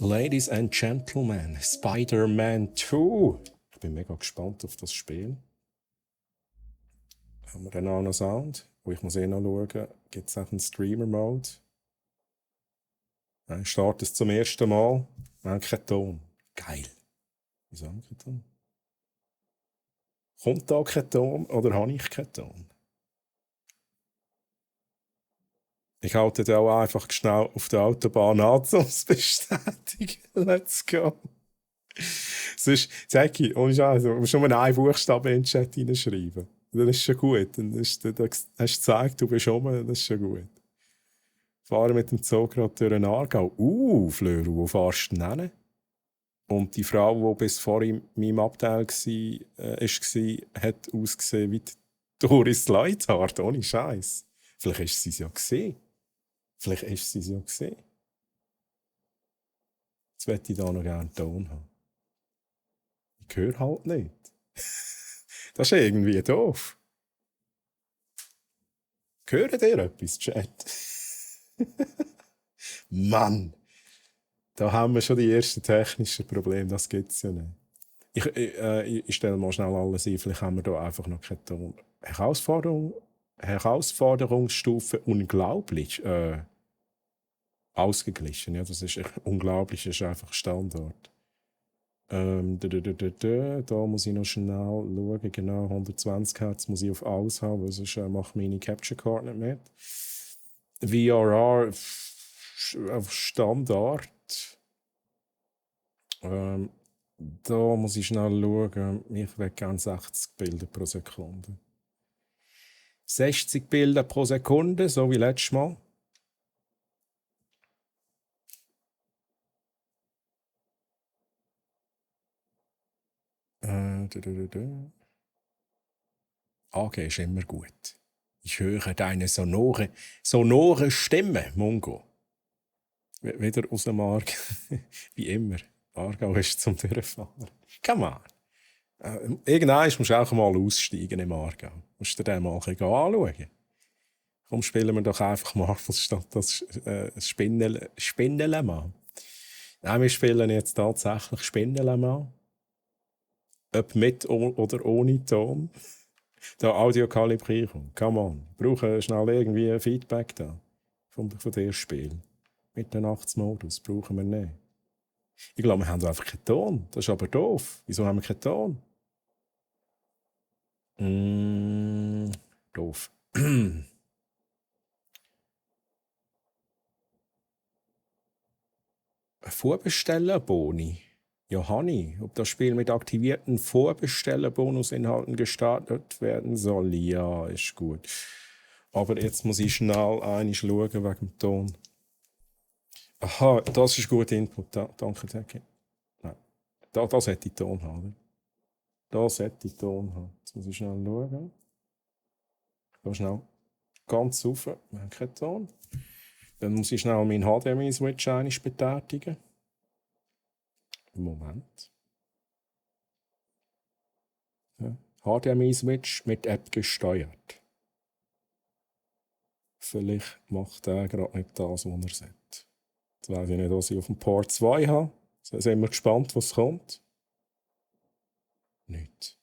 Ladies and Gentlemen, Spider-Man 2. Ich bin mega gespannt auf das Spiel. Haben wir dann auch noch Sound? Ich muss noch schauen, gibt es auch einen Streamer-Mode? Ich starte es zum ersten Mal. Wir haben keinen Ton. Geil. Wieso haben wir keinen Ton? Kommt da kein Ton oder habe ich keinen Ton? Ich halte den auch einfach schnell auf der Autobahn an, um es zu bestätigen. Let's go. Sonst, Zeki, ohne Scheiß, du musst nur einen Buchstaben in den Chat hineinschreiben. Dann ist schon gut. Dann hast du gezeigt, du bist rum, das ist schon gut. Fahren mit dem Zug gerade durch den Aargau. Fleur, wo fahrst du denn hin? Und die Frau, die bis vorhin in meinem Abteil war, hat ausgesehen wie Doris Leithardt, ohne Scheiß. Vielleicht ist sie es ja gesehen. Jetzt möchte ich da noch gerne einen Ton haben. Ich höre halt nicht. Das ist irgendwie doof. Hören dir etwas, Chat? Mann! Da haben wir schon die ersten technischen Probleme, das gibt es ja nicht. Ich stelle mal schnell alles ein, vielleicht haben wir da einfach noch keinen Ton. Herausforderungsstufe unglaublich. Ausgeglichen, ja, das ist unglaublich, das ist einfach Standard. Da muss ich noch schnell schauen, genau, 120 Hertz muss ich auf alles haben, weil sonst macht meine Capture Card nicht mit. VRR auf Standard. Da muss ich schnell schauen, ich will gerne 60 Bilder pro Sekunde. 60 Bilder pro Sekunde, so wie letztes Mal. AG ist immer gut. Ich höre deine sonore Stimme, Mongo. Wieder aus dem Aargau. Wie immer. Aargau ist zum Durchfahren. Come on. Irgendwann musst du auch mal aussteigen im Aargau. Musst du dir den mal anschauen. Komm, spielen wir doch einfach Marvel statt das Spinnelemann. Nein, wir spielen jetzt tatsächlich Spinnelemann. Ob mit oder ohne Ton. Da Audiokalibrierung. Come on. Wir brauchen schnell irgendwie ein Feedback da. Von dem Spiel. Mit dem Nachtsmodus brauchen wir nicht. Ich glaube, wir haben einfach keinen Ton. Das ist aber doof. Wieso haben wir keinen Ton? Doof. Vorbestellen-Boni. Ja, Hani, ob das Spiel mit aktivierten Vorbestellen-Bonusinhalten gestartet werden soll? Ja, ist gut. Aber jetzt muss ich schnell einmal schauen wegen dem Ton. Aha, das ist guter Input. Danke, Zeki. Nein, das hätte ich Ton haben. Das hätte ich Ton haben. Jetzt muss ich schnell schauen. Da schnell ganz rauf. Wir haben keinen Ton. Dann muss ich schnell meinen HDMI-Switch einmal betätigen. Moment. Ja. HDMI-Switch mit App gesteuert. Vielleicht macht der gerade nicht das, was er sollte. Jetzt weiss ich nicht, was ich auf dem Port 2 habe. Jetzt sind wir gespannt, was kommt. Nicht.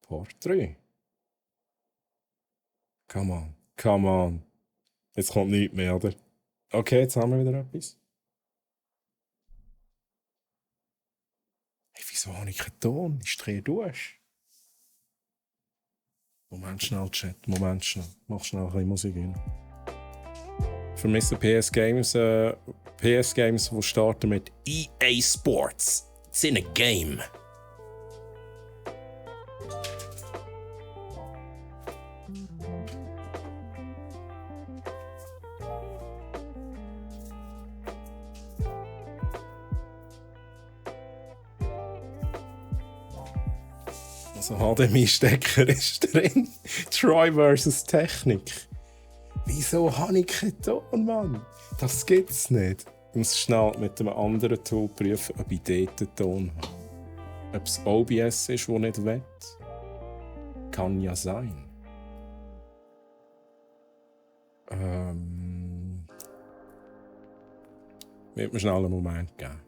Port 3. Come on. Jetzt kommt nichts mehr, oder? Okay, jetzt haben wir wieder etwas. Hey, wieso habe ich keinen Ton? Ich drehe durch. Moment schnell, Chat. Mach schnell ein bisschen Musik rein. Vermisse PS Games, die starten mit EA Sports. It's in a game. Also HDMI-Stecker ist drin. Troy vs. Technik. Wieso habe ich keinen Ton, Mann? Das gibt's nicht. Ich muss schnell mit einem anderen Tool prüfen, ob ich dort einen Ton habe. Ob es OBS ist, das nicht will. Kann ja sein. Wird mir schnell einen Moment geben.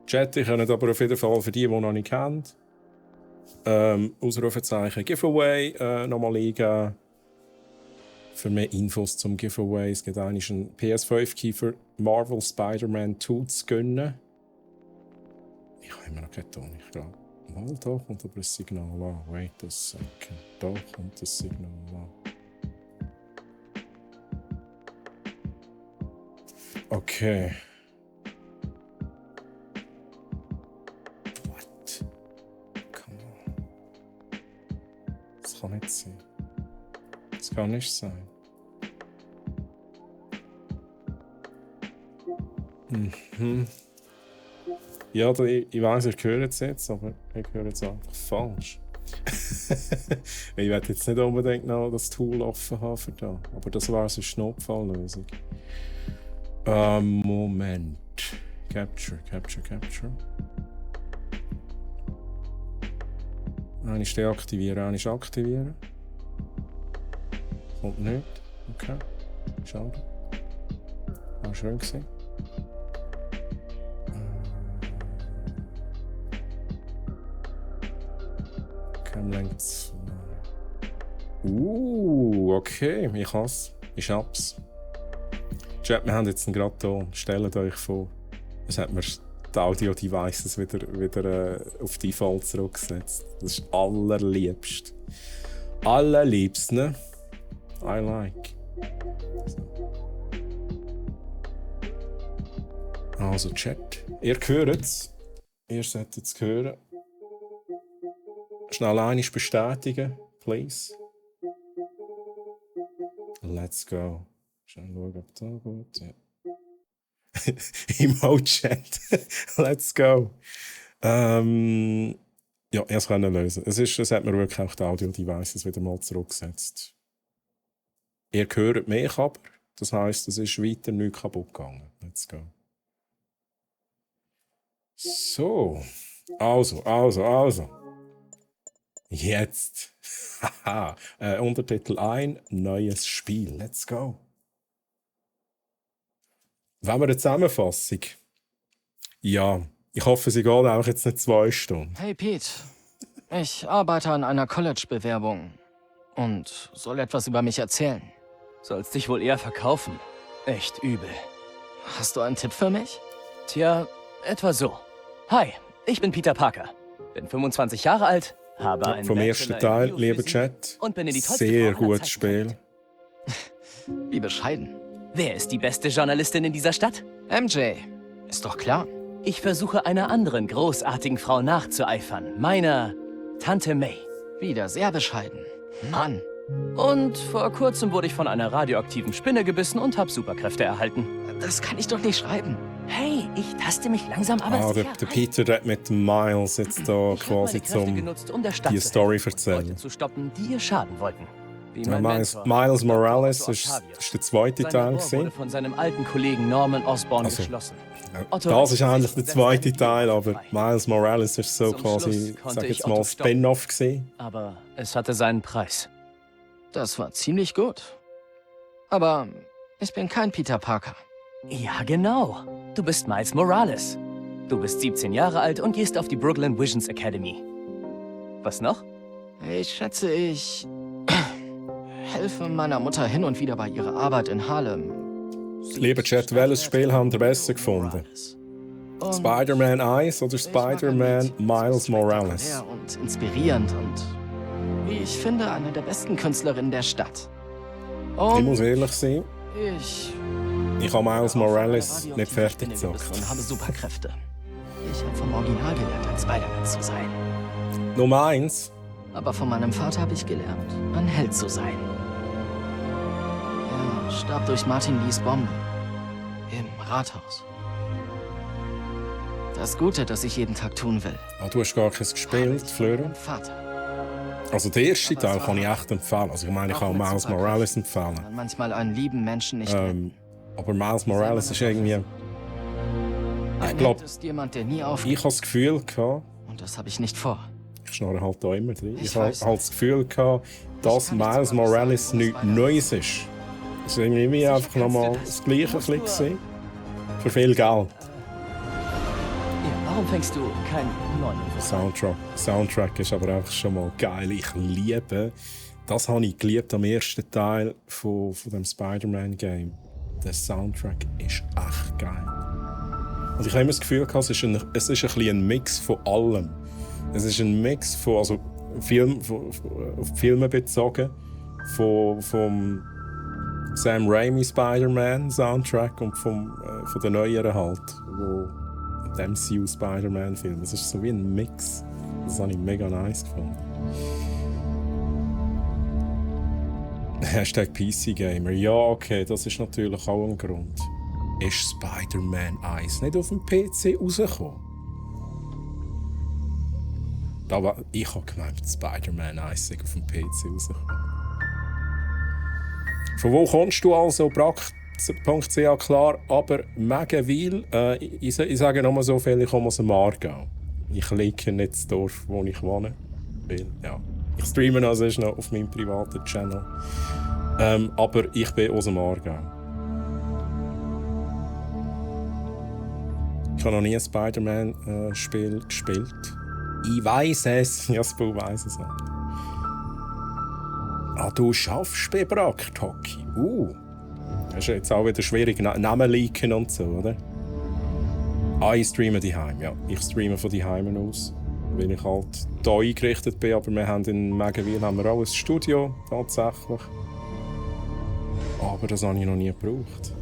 Chat, ihr könnt aber auf jeden Fall für die noch nicht kennt, Ausrufezeichen Giveaway nochmal eingeben. Für mehr Infos zum Giveaway. Es gibt einen PS5-Key für Marvel Spider-Man 2 zu gönnen. Ich habe immer noch keinen Ton, ich glaube. Mal, da kommt aber ein Signal an. Wait a second. Da kommt ein Signal an. Okay. What? Come on. Das kann nicht sein. Das kann nicht sein. Mhm. Ja, ich weiss, ich höre es jetzt, aber ich höre es einfach falsch. Ich werde jetzt nicht unbedingt noch das Tool offen haben für das. Aber das war so eine Notfalllösung. Moment. Capture. Eine deaktivieren, eine aktivieren. Kommt nicht. Okay. Schade. War schön gewesen. Camlink 2. Okay. Ich has. Ich hab's. Chat, wir haben jetzt einen gerade Ton. Stellt euch vor. Es hat mir die Audio-Devices wieder auf Default zurückgesetzt. Das ist allerliebst. Allerliebst, ne? I like. Also Chat, ihr hört es. Ihr solltet es hören. Schnell einmal bestätigen, please. Let's go. Schnell schauen, ob da gut. Ja. Emote-Chat. Let's go. Ja, ich konnte es lösen. Es hat mir wirklich auch die Audio-Devices wieder mal zurückgesetzt. Ihr hört mich aber. Das heisst, es ist weiter nicht kaputt gegangen. Let's go. So. Also. Jetzt. Haha. Untertitel ein neues Spiel. Let's go. Wollen wir eine Zusammenfassung? Ja. Ich hoffe, sie geht auch jetzt nicht 2 Stunden. Hey Pete. Ich arbeite an einer College-Bewerbung und soll etwas über mich erzählen. Sollst dich wohl eher verkaufen. Echt übel. Hast du einen Tipp für mich? Tja, etwa so. Hi, ich bin Peter Parker. Bin 25 Jahre alt, habe einen Vom ersten Teil, lieber Chat. Und bin in die tollste Sehr Frau aller gutes Zeiten Spiel. Wie bescheiden. Wer ist die beste Journalistin in dieser Stadt? MJ. Ist doch klar. Ich versuche einer anderen großartigen Frau nachzueifern. Meiner Tante May. Wieder sehr bescheiden. Mann. Und vor kurzem wurde ich von einer radioaktiven Spinne gebissen und habe Superkräfte erhalten. Das kann ich doch nicht schreiben. Hey, ich taste mich langsam aber Der Peter hat mit Miles jetzt da Ich hab quasi meine Kräfte zum genutzt, um der Stadt die zu Story helfen, erzählen. Leute zu stoppen, die ihr schaden wollten. Wie Ja, mein Miles Mentor, Morales Otto ist Octavius. der zweite Sein Teil Labor gewesen. wurde von seinem alten Kollegen Norman Osborn Also, geschlossen. Ja, Otto das ist rettete eigentlich sich der und zweite setzte Teil, einen aber frei. Miles Morales ist so Zum quasi, Schluss konnte sag ich jetzt mal, Otto stoppen. Spin-off gewesen. Aber es hatte seinen Preis. Das war ziemlich gut. Aber ich bin kein Peter Parker. Ja, genau. Du bist Miles Morales. Du bist 17 Jahre alt und gehst auf die Brooklyn Visions Academy. Was noch? Ich schätze, ich helfe meiner Mutter hin und wieder bei ihrer Arbeit in Harlem. Lieber Chat, welches Spiel habt ihr besser gefunden? Und Spider-Man 1 oder ich mag ein Spider-Man Lied. Miles Es ist Morales? spektakulär und inspirierend und, wie ich finde, eine der besten Künstlerinnen der Stadt. Ich muss Und ehrlich sein, ich ich habe Miles Morales auf eine nicht fertig radioaktive Spinne gezockt. gebissen und habe Superkräfte. Ich habe vom Original gelernt, ein Spider-Man zu sein. Nummer 1. Aber von meinem Vater habe ich gelernt, ein Held zu sein. Er starb durch Martin Lees Bombe. Im Rathaus. Das Gute, das ich jeden Tag tun will. Ah, du hast gar keins gespielt, Flöre. Mein Vater. Also der erste Teil kann ich echt empfehlen. Also ich meine, ich Auch kann mit Miles Superkraft Morales kann empfehlen. man manchmal einen lieben Menschen nicht retten. Aber Miles Morales ist irgendwie... Ein glaub, Held ist jemand, der nie Ich aufgibt. habe das Gefühl gehabt, Und das habe ich nicht vor. ich schnorre halt da immer drin, Ich ich habe weiß halt das Gefühl gehabt, dass Ich kann nichts Miles über mich Morales sagen, nichts was Spider-Man Neues ist. Es war irgendwie Sicher einfach kannst du nochmal das. das Gleiche Du musst gewesen. Für viel Geld. Warum fängst du keinen neuen Soundtrack ist aber einfach schon mal geil. Ich liebe, das habe ich geliebt am ersten Teil von dem Spider-Man-Game. Der Soundtrack ist echt geil. Und ich habe immer das Gefühl gehabt, es ist ein bisschen ein Mix von allem. Es ist ein Mix von, also auf Filme bezogen, vom Sam Raimi Spider-Man Soundtrack und von den neueren halt, dem MCU Spider-Man Film. Es ist so wie ein Mix. Das habe ich mega nice gefunden. Hashtag PC Gamer. Ja, okay, das ist natürlich auch ein Grund. Ist Spider-Man 1 nicht auf dem PC rausgekommen? Aber ich habe gemeint, Spider-Man 1 sei auf dem PC rausgekommen. Von wo kommst du also? Brack.ch, klar, aber Mägenwil, ich sage nur so viel, ich komme aus dem Aargau. Ich liege nicht das Dorf, wo ich wohne. Weil, ja, ich streame also noch auf meinem privaten Channel. Aber ich bin aus dem Aargau. Ich habe noch nie ein Spider-Man-Spiel gespielt. Ich weiss es. Jasper weiss es nicht. Ah, du schaffst bei Brack, Hockey. Das ist jetzt auch wieder schwierig, Namen leaken und so, oder? Ah, ich streame daheim, ja. Ich streame von daheim aus, weil ich halt hier eingerichtet bin. Aber wir haben in Mägenwil auch ein Studio, tatsächlich. Aber das habe ich noch nie gebraucht.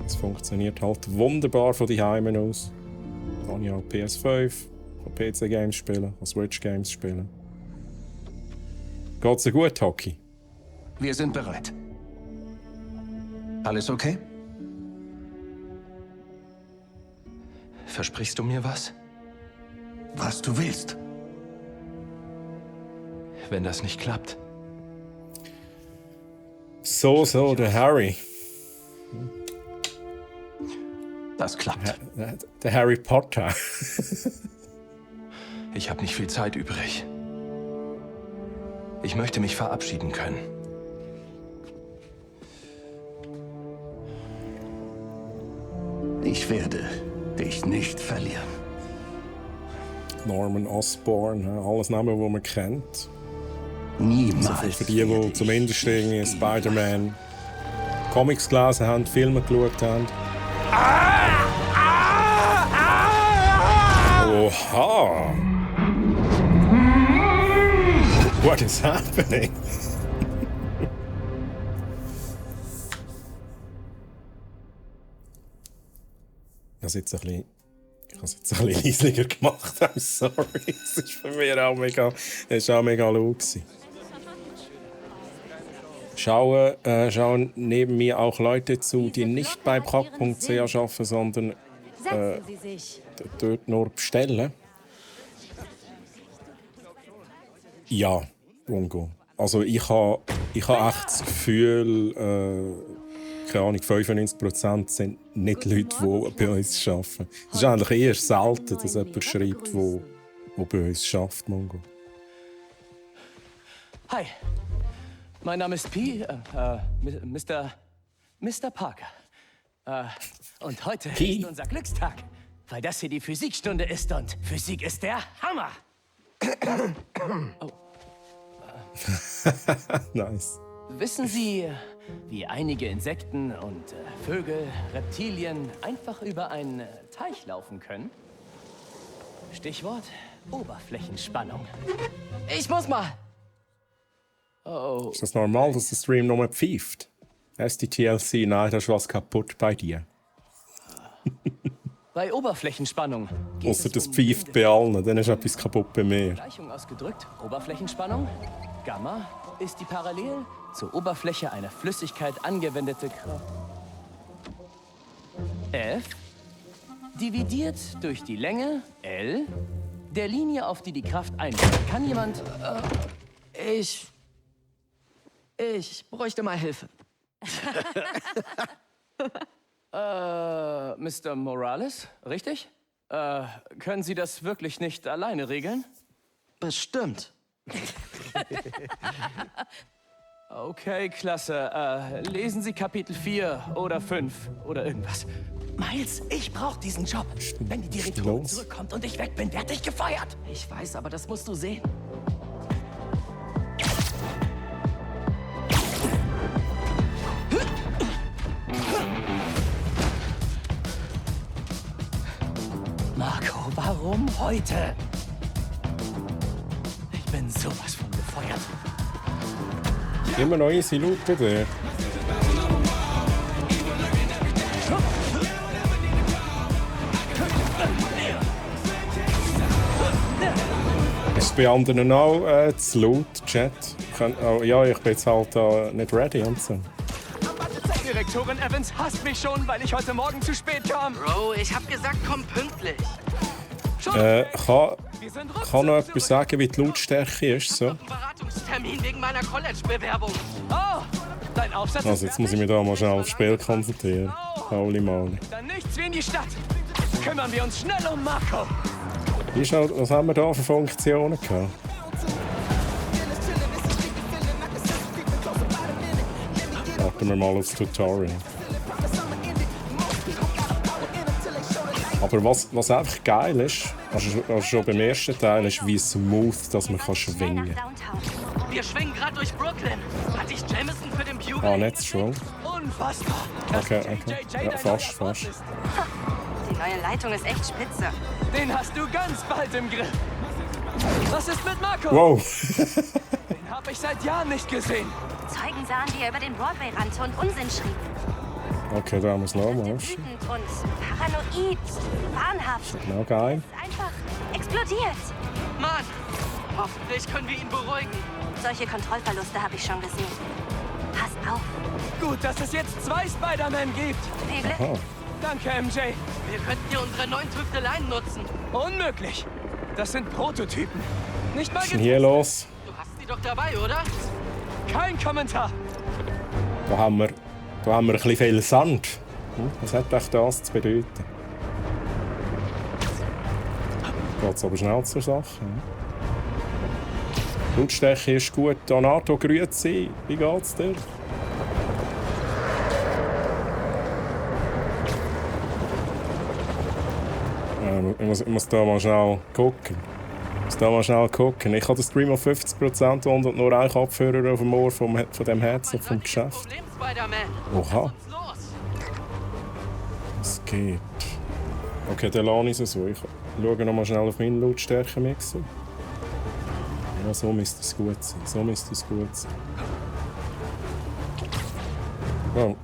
Es funktioniert halt wunderbar von daheim aus. Da kann ich auch PS5, PC-Games spielen, Switch-Games spielen. Geht's dir gut, Hockey? Wir sind bereit. Alles okay? Versprichst du mir was? Was du willst. Wenn das nicht klappt. So, der Harry. Das klappt. Der Harry Potter. Ich habe nicht viel Zeit übrig. Ich möchte mich verabschieden können. Ich werde dich nicht verlieren. Norman Osborn, alles Namen, die man kennt. Niemals. Also für die, die zumindest irgendwie Spider-Man Comics gelesen haben, Filme geschaut haben. Oha! What is happening? Ich habe es jetzt ein bisschen leisiger gemacht. I'm sorry. Es ist für mich auch mega, laut gewesen. Schauen neben mir auch Leute zu, die nicht bei Brack.ch arbeiten, sondern dort nur bestellen. Ja, Ungo. Also ich habe echt das Gefühl, keine Ahnung, 95% sind nicht Leute, die bei uns arbeiten. Es ist eigentlich eher selten, dass jemand schreibt, der bei uns arbeitet, Mongo. Hi, mein Name ist Mr. Parker. Und heute ist unser Glückstag, weil das hier die Physikstunde ist und Physik ist der Hammer. Nice. Wissen Sie, wie einige Insekten und Vögel, Reptilien einfach über einen Teich laufen können? Stichwort Oberflächenspannung. Ich muss mal. Oh. Ist das normal, dass der Stream nochmal pfeift? SDTLC, nein, da ist was kaputt bei dir. Bei Oberflächenspannung geht Ausser es das um pfeift bei allen, dann ist etwas kaputt bei mir. Gleichung ausgedrückt, Oberflächenspannung, Gamma, ist die parallel zur Oberfläche einer Flüssigkeit angewendete Kraft. F dividiert durch die Länge, L, der Linie, auf die die Kraft einwirkt. Kann jemand... Ich bräuchte mal Hilfe. Mr. Morales, richtig? Können Sie das wirklich nicht alleine regeln? Bestimmt. Okay, klasse. Lesen Sie Kapitel 4 oder 5 oder irgendwas. Miles, ich brauche diesen Job. Wenn die Direktorin zurückkommt und ich weg bin, werd ich gefeuert. Ich weiß, aber das musst du sehen. Marco, warum heute? Ich bin sowas von gefeuert. Immer noch easy Loot bei dir. Ist es bei anderen auch das Loot, Chat? Oh, ja, ich bin jetzt halt nicht ready und so. Direktorin Evans hasst mich schon, weil ich heute Morgen zu spät kam. Bro, ich hab gesagt, komm pünktlich. Kann noch etwas sagen, wie die Lautstärke ist? So. Ein Beratungstermin wegen meiner College-Bewerbung. Oh, dein Aufsatz Also jetzt muss ich mich da mal schnell aufs Spiel konzentrieren. Holy moly. Dann nichts wie in die Stadt. Kümmern wir uns schnell um Marco. Was haben wir da für Funktionen gehabt? Warten wir mal aufs Tutorial. Aber was einfach geil ist, also schon beim ersten Teil, ist, wie smooth dass man schwingen kann. Wir schwingen gerade durch Brooklyn. Hatte ich Jameson für den Bugle? Ah, nicht schon. Unfassbar. Okay. Ja, fast. Die neue Leitung ist echt spitze. Den hast du ganz bald im Griff. Was ist mit Marco? Wow! Den hab ich seit Jahren nicht gesehen. Zeugen sahen, wie er über den Broadway rannte und Unsinn schrieb. Okay, da muss noch mal. Wütend und paranoid, wahnhaft. Na geil. Ist einfach explodiert. Mann, hoffentlich können wir ihn beruhigen. Solche Kontrollverluste habe ich schon gesehen. Pass auf. Gut, dass es jetzt 2 Spider-Man gibt. Viel Glück. Ah, Danke, MJ. Wir könnten ja unsere neuen Tüfteleien nutzen. Unmöglich. Das sind Prototypen. Nicht mal was ist denn hier los? Du hast sie doch dabei, oder? Kein Kommentar. Da haben wir ein bisschen viel Sand. Was hat echt das zu bedeuten? Geht's aber schnell zur Sache. Lautstärke ist gut. Donato, grüezi. Wie geht's dir? Ich muss da mal schnell gucken. Ich habe den Stream auf 50% und nur einen Kopfhörer auf dem Ohr von dem Headset vom Geschäft. Problem, Spider-Man. Oha. Was ist los? Es geht. Okay, dann lasse ich es so. Ich schaue noch mal schnell auf meinen Lautstärke-Mixer. Ja, so müsste es gut sein. Oh,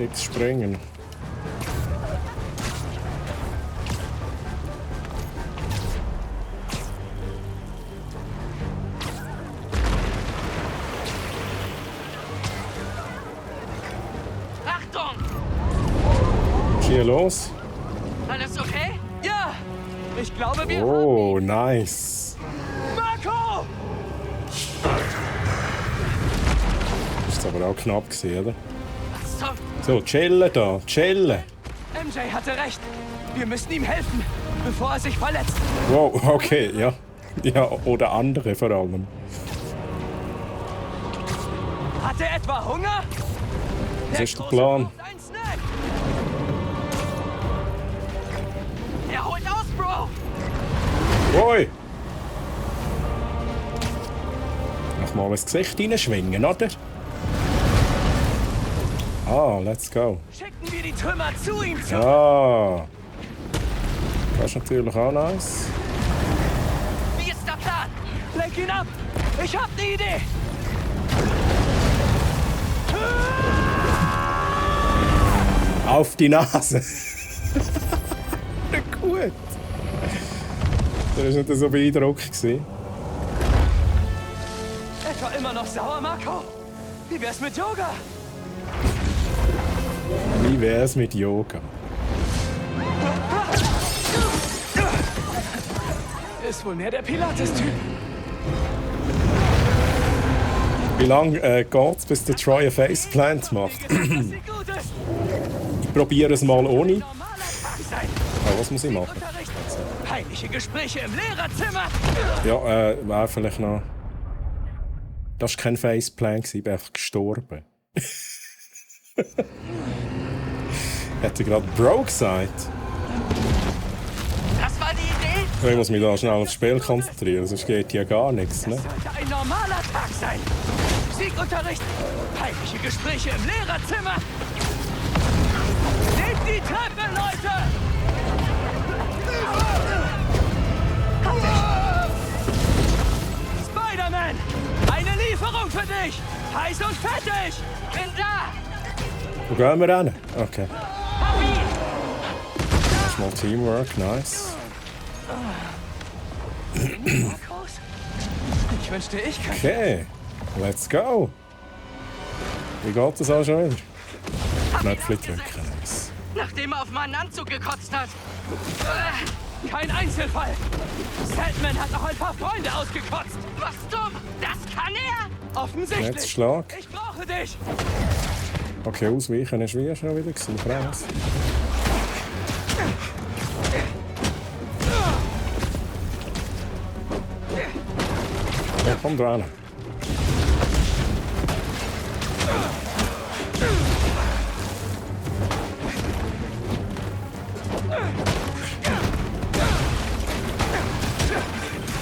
X springen. Achtung! Was ist hier los? Alles okay? Ja, ich glaube, wir Oh, nice. Marco! Das war aber auch knapp gewesen, oder? Was zum... So, chillen da, chillen. MJ hatte recht. Wir müssen ihm helfen, bevor er sich verletzt. Wow, okay, ja. Ja, oder andere vor allem. Hat er etwa Hunger? Was ist der Plan? braucht einen Snack. Er holt aus, Bro! Oi! Mach mal ins Gesicht reinschwingen, oder? Ah, let's go. Schicken wir die Trümmer zu ihm zu. Ah. Das ist natürlich auch nice. Wie ist der Plan? Lenk ihn ab. Ich hab eine Idee. Auf die Nase. Gut. Das war nicht so beeindruckend. Etwa immer noch sauer, Marco? Wie wär's mit Yoga? Wie wär's mit Yoga? Ist wohl mehr der Pilates-Typ. Wie lange geht's, bis der Troy ein Faceplant macht? Dass sie gut ist. Ich probiere es mal ohne. Normaler Tag sein. Ah, was muss ich machen? Unterricht. Peinliche Gespräche im Lehrerzimmer. Ja, wäre vielleicht noch... Das war kein Faceplant, ich bin einfach gestorben. Hat er gerade Bro gesagt? Das war die Idee? Ich muss mich da schnell aufs Spiel konzentrieren, sonst geht ja gar nichts, ne? Das sollte ein normaler Tag sein. Musikunterricht, peinliche Gespräche im Lehrerzimmer. Nehmt die Treppe, Leute! Spider-Man! Eine Lieferung für dich! Heiß und fettig! Bin da! Wo gehen wir hin? Okay. Das ist mal Teamwork, nice. Ich wünschte, ich könnte. Okay, let's go. Wie geht das auch schon wieder? Knöpfchen drücken, nice. Nachdem er auf meinen Anzug gekotzt hat. Kein Einzelfall. Sandman hat noch ein paar Freunde ausgekotzt. Was dumm? Das kann er? Offensichtlich. Jetzt Schlag. Ich brauche dich. Okay, ausweichen ist wie schon wieder gewesen. Krass. Ja, komm dran.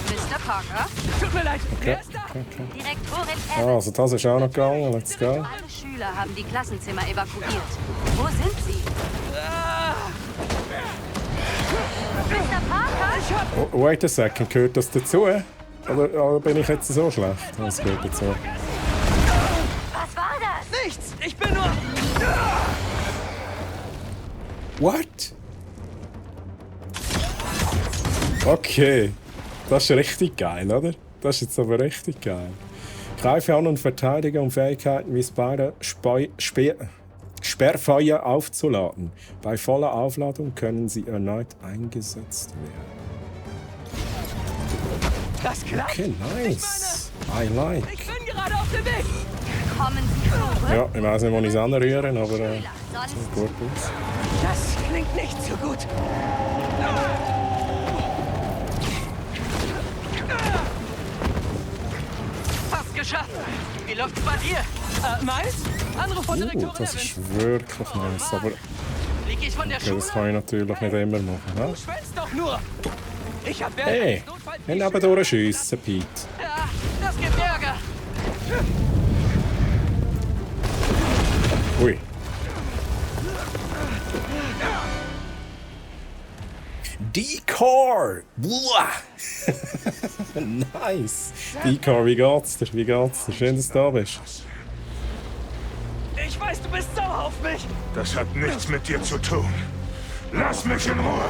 Mr. Parker? Tut mir leid. Okay, Wer ist da? okay, okay. Direktorin Ah, Evans. also das ist auch noch gegangen. Let's go. Alle Schüler haben die Klassenzimmer evakuiert. Wo sind sie? Mr. Parker? Oh, wait a second, gehört das dazu? Oder bin ich jetzt so schlecht? Das gehört dazu. Was war das? Nichts. Ich bin nur. What? Okay. Das ist richtig geil, oder? Das ist jetzt aber richtig geil. Greife an und verteidige, um Fähigkeiten wie Spider Sperrfeuer aufzuladen. Bei voller Aufladung können sie erneut eingesetzt werden. Das klappt. Okay, nice. I like. Ich bin gerade auf dem Weg. Kommen sie zurück? Ja, ich weiß nicht, wo ich es anrühren, aber Sonst sieht gut aus. Das klingt nicht so gut. Fast geschafft. Wie läuft's bei dir? Miles? Anruf von Direktorin Das Evans. ist wirklich nice, aber Lieg ich von der okay, Schule? das kann ich natürlich nicht immer machen. Ja? Du schwänzt doch nur. Ich hab Hey, wir haben durchschiessen, Pete. Ja, das gibt Ärger. Ui. Decor! Nice! Decor, wie geht's dir? Wie geht's dir? Schön, dass du da bist. Ich weiß, du bist sauer auf mich. Das hat nichts mit dir zu tun. Lass mich in Ruhe.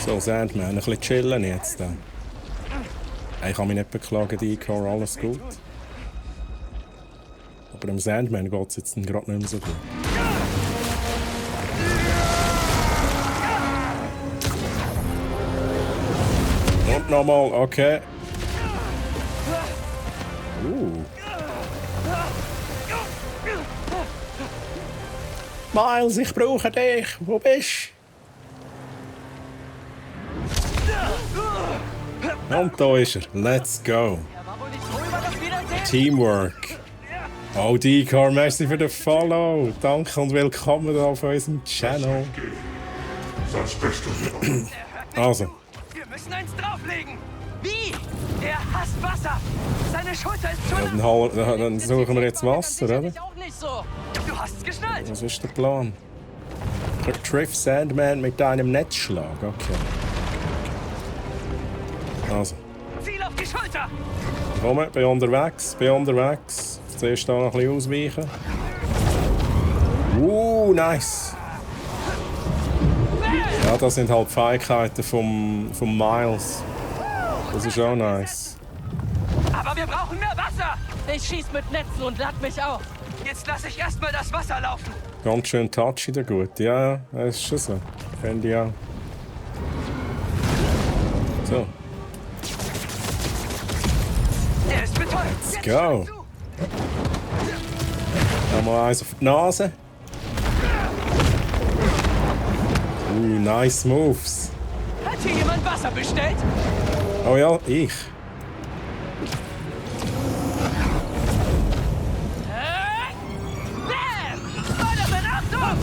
So, Sandman, ein bisschen chillen jetzt. Ich kann mich nicht beklagen, Decor, alles gut. Aber dem Sandman geht's jetzt gerade nicht mehr so gut. Und nochmal, okay. Miles, ich brauche dich. Wo bist du? Und da ist er. Let's go. Er war wohl nicht froh über das Wiedersehen. Teamwork. Oh, Decor, merci für den Follow. Danke und willkommen auf unserem Channel. Sonst bist du Also, Wir müssen eins drauflegen. Wie? Er hasst Wasser. Seine Schulter ist schon... dann suchen wir jetzt Wasser, oder? Ich auch nicht so. Du hast es geschnallt. Was ist der Plan? Triff Sandman mit einem Netzschlag. Okay. Also, Ziel auf die Schulter. komm, bin unterwegs, Zuerst da noch ein bisschen ausweichen. Nice. Ja, das sind halt die Fähigkeiten vom Miles. Das ist auch nice. Aber wir brauchen mehr Wasser. Ich schieß mit Netzen und lad mich auf. Jetzt lasse ich erstmal das Wasser laufen. Ganz schön touchy der gut. Ja, das ist schon so. Finde ich auch. So, Er ist betäubt. let's go. Nochmal eins auf die Nase. Nice moves. Hat hier jemand Wasser bestellt? Oh ja, ich. Bam! Spider-Man, Achtung!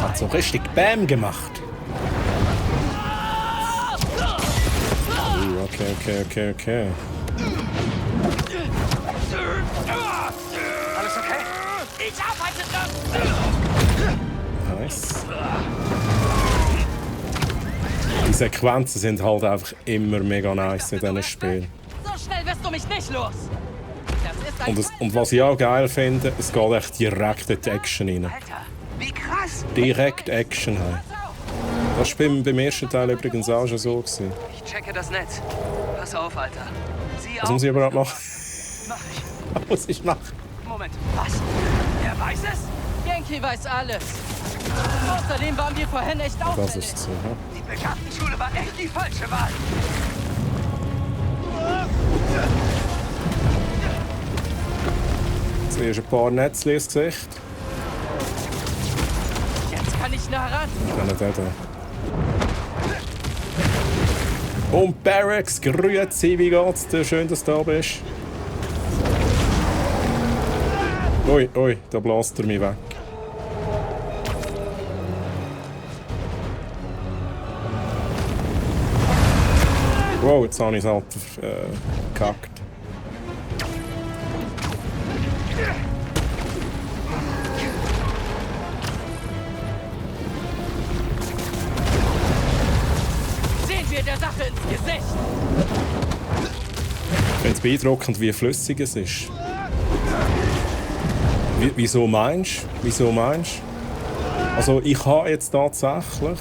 Hat so richtig Bam gemacht. Okay. Alles okay? Ich arbeite dran! Nice. Die Sequenzen sind halt einfach immer mega nice in diesen Spielen. So schnell wirst du mich nicht los! Das ist ein Und was ich auch geil finde, es geht echt direkt in die Action rein. Alter, wie krass! Direkt Action haben. Das war beim ersten Teil übrigens auch schon so gewesen. Ich checke das Netz. Pass auf, Alter. Sieh Was auf. muss ich überhaupt machen? Mach ich. Was muss ich machen? Moment, was? Er weiß es? Genki weiß alles. Außerdem waren wir vorhin echt Das auffällig. ist so, ja. Die Begabtenschule war echt die falsche Wahl. Zuerst ein paar Netzchen ins Gesicht. Jetzt kann ich nah ran. Dann der da. Und Barracks, grüezi, wie geht's dir? Schön, dass du da bist. Ui, da bläst er mich weg. Wow, jetzt habe ich es halt gekackt. Sehen wir der Sache ins Gesicht. Ich finde es beeindruckend, wie flüssig es ist. Wieso meinst du? Also ich habe jetzt tatsächlich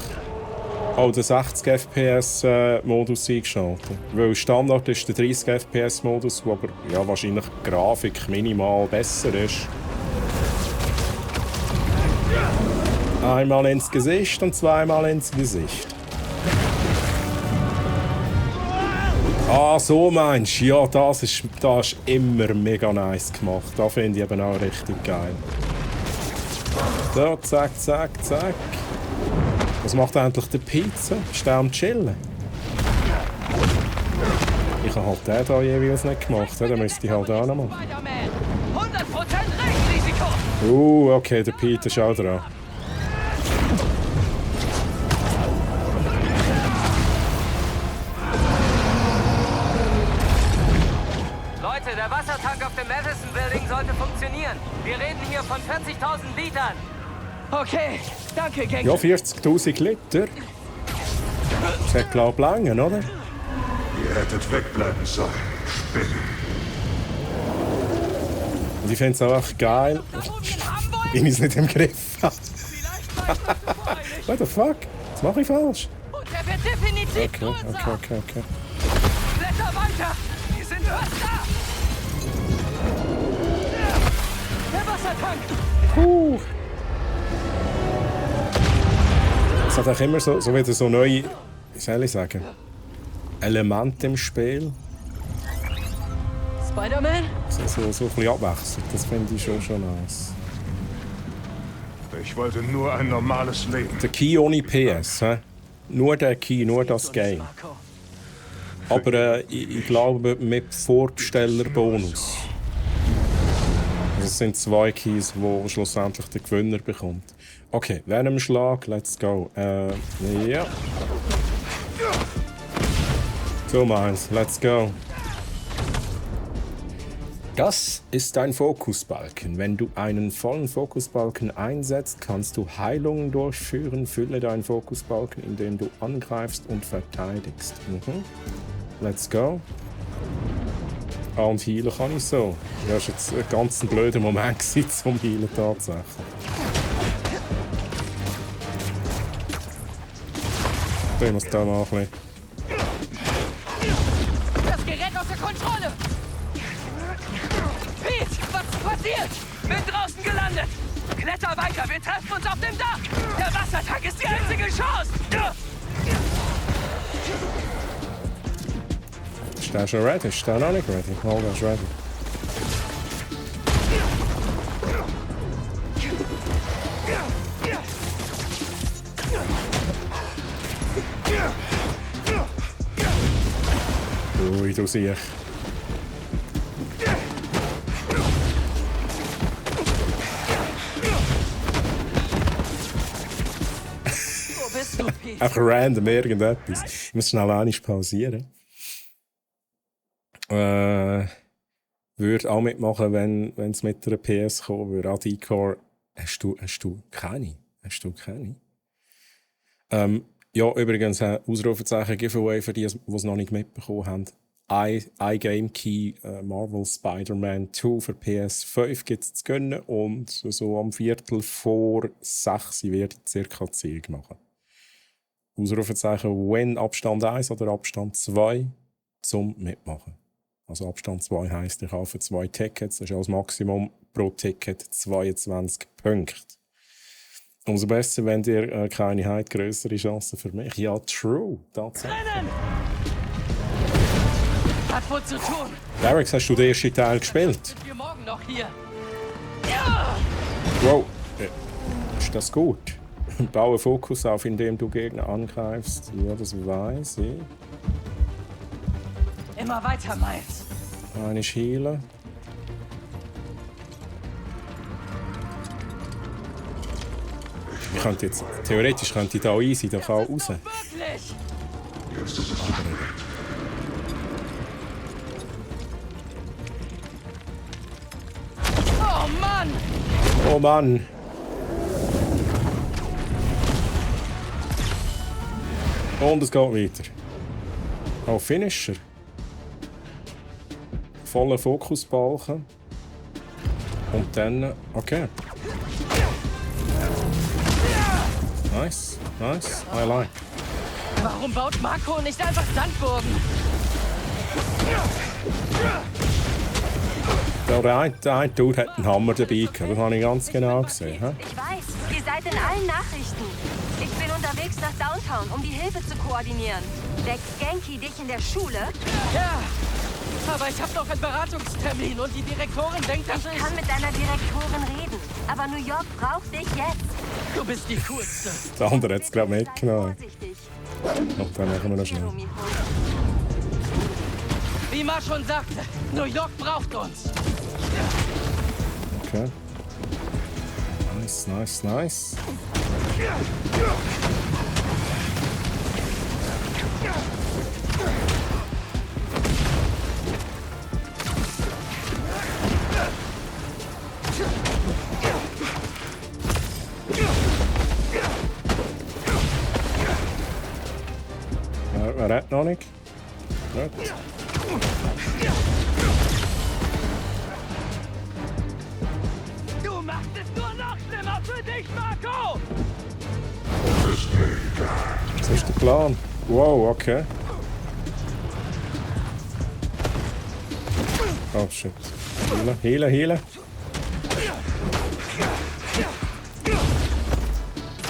auch den 60 FPS Modus eingeschaltet. Weil Standard ist der 30 FPS Modus, der aber ja, wahrscheinlich die Grafik minimal besser ist. Einmal ins Gesicht und zweimal ins Gesicht. Ah, so meinst du? Ja, das ist immer mega nice gemacht. Das finde ich eben auch richtig geil. So, zack. Was macht eigentlich der Pizza? Ist der am Chillen? Ich habe halt den hier jeweils nicht gemacht. Den müsste ich halt auch noch machen. Spider-Man. 100% Rechtsrisiko. Okay, der Pete ist auch dran. Leute, der Wassertank auf dem Madison Building sollte funktionieren. Wir reden hier von 40.000 Litern. Okay, danke, Genki. Ja, 40.000 Liter. Das hat, glaube ich, lange, oder? Ihr hättet wegbleiben sollen. Spinnen. Und ich finde es auch echt geil, wie ich es nicht im Griff habe. What the fuck? Was mache ich falsch? Und er wird definitiv größer. Okay. Blätter weiter. Wir sind fast da. Der Wassertank. Es hat auch immer so wieder so neue, wie soll ich sagen, Elemente im Spiel. Spider-Man? So ein bisschen Abwechslung. Das finde ich schon nice. Ich wollte nur ein normales Leben. Der Key ohne PS, hä? Nur der Key, nur das Game. Marco. Aber ich glaube mit Vorbestellerbonus. Also es sind 2 Keys, die schlussendlich der Gewinner bekommt. Okay, Venom Schlag, let's go. Ja. So Miles, let's go. Das ist ein Fokusbalken. Wenn du einen vollen Fokusbalken einsetzt, kannst du Heilungen durchführen. Fülle deinen Fokusbalken, indem du angreifst und verteidigst. Let's go. Ah, und healen kann ich so. Ja, das war jetzt ein ganz blöder Moment zum Healen tatsächlich. Ich muss da mal ein bisschen. Das Gerät außer Kontrolle. Pete, was ist passiert? Bin draußen gelandet. Kletter weiter, wir treffen uns auf dem Dach. Der Wassertank ist die einzige Chance. Ist der schon ready? Ist der noch nicht ready? Oh, der ist ready. Ui, du siehst. Stupid. Einfach random irgendetwas. Ich muss schnell einmal pausieren. Würde auch mitmachen, wenn es mit einer PS kommen würde. Adicor, hast du keine? Hast du keine? Ja, übrigens, Ausrufezeichen Giveaway für die, die es noch nicht mitbekommen haben. iGame Key Marvel Spider-Man 2 für PS5 gibt es zu gönnen und so am 5:45 wird circa 10 machen. Ausrufezeichen wenn Abstand 1 oder Abstand 2 zum Mitmachen. Also Abstand 2 heisst, ich kaufe 2 Tickets, das ist als Maximum pro Ticket 22 Punkte. Umso besser, wenn ihr keine habt, grössere Chancen für mich. Ja, true, tatsächlich. Rennen! Hat wohl zu tun. Derek, hast du den ersten Teil gespielt? Sind wir morgen noch hier? Ja! Wow, ist das gut? Baue Fokus auf, indem du Gegner angreifst. Ja, das weiß ich. Immer weiter, Miles. Eine Healer. Ich könnte jetzt, theoretisch könnte ich da easy doch auch raus. Wirklich! Oh Mann! Oh Mann! Und es geht weiter. Oh, Finisher. Voller Fokusbalken. Und dann, okay. Nice, nice, I like. Warum baut Marco nicht einfach Sandburgen? Ja, der eine Dude hat einen Hammer dabei gehabt, das habe ich ganz genau gesehen. He? Ich weiß, ihr seid in allen Nachrichten. Ich bin unterwegs nach Downtown, um die Hilfe zu koordinieren. Deckt Genki dich in der Schule? Ja, aber ich habe noch einen Beratungstermin und die Direktorin denkt, dass Ich kann mit deiner Direktorin reden, aber New York braucht dich jetzt. du bist die Coolste. Der andere hat es gerade mitgenommen. Vorsichtig. Und dann machen wir noch schnell. Jeremy, Wie Ma schon sagte, New York braucht uns. Okay. Nice, nice, nice. Wer hat noch nicht? Gut. Du machst es nur noch schlimmer für dich, Marco! Was ist der Plan? Wow, okay. Oh shit. Healen, healen.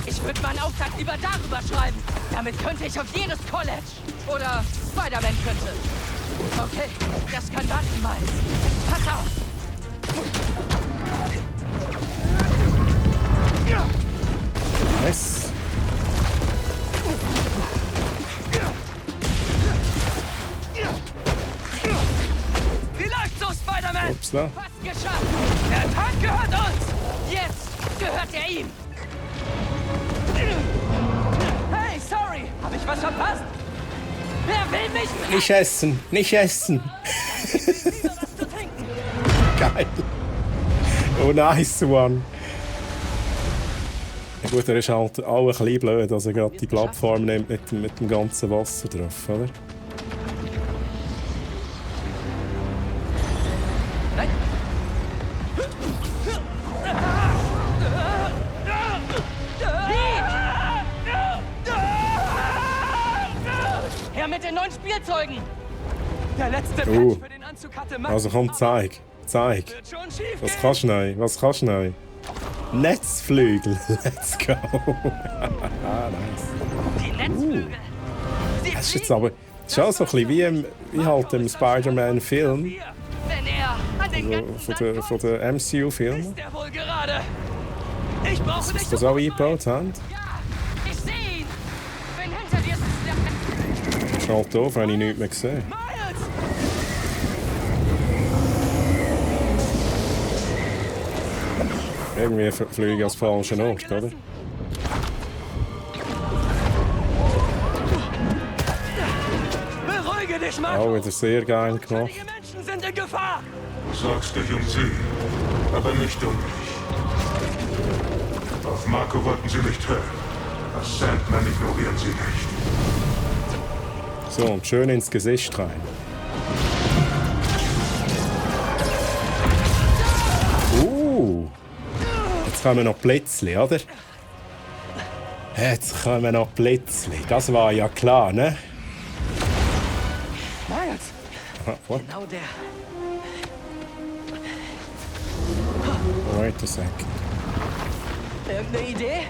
Ich würde meinen Auftrag lieber darüber schreiben. Damit könnte ich auf jedes College. Oder Spider-Man könnte. Okay, das kann warten, Miles. Pass auf! Nice. Wie läuft's so, Spider-Man? Upsla. Fast geschafft! Der Tag gehört uns! Jetzt gehört er ihm! Hey, sorry! Hab ich was verpasst? Wer will mich Nicht essen, nicht essen. wieder was zu trinken? Geil. Oh, nice one. Ja gut, er ist halt auch ein bisschen blöd, dass er gerade die Plattform nimmt mit dem ganzen Wasser drauf, oder? Nein. Her mit den neuen Spielzeugen! Der letzte Patch für den Anzug hatte Max. Also komm, zeig. Zeig. Wird schon schief Was gehen. kannst du neu? Was kannst du neu? Netzflügel. Let's go. Nice. Die Netzflügel. Sie Das ist jetzt fliegen. aber schon so ein bisschen wie halt im Spider-Man-Film. Wenn er an den ganzen Von den MCU-Filmen. ist er wohl gerade. Ich brauche Dass dich das auch eingebaut haben. Ja, ich sehe ihn. Bin hinter dir. Das ist halt doof, habe ich nichts mehr gesehen. Miles! Irgendwie fliege ich als falschen Ort, oder? Beruhige dich, Marco! Auch wieder sehr geil gemacht. Unschuldige Menschen sind in Gefahr! Sorgst dich um sie, aber nicht um mich. Auf Marco wollten sie nicht hören. Auf Sandman ignorieren sie nicht. So, und schön ins Gesicht rein. Jetzt kommen noch Blitzli, oder? Jetzt kommen noch Blitzli. Das war ja klar, ne? Miles! What? Genau der. Wait a second. Irgendeine Idee?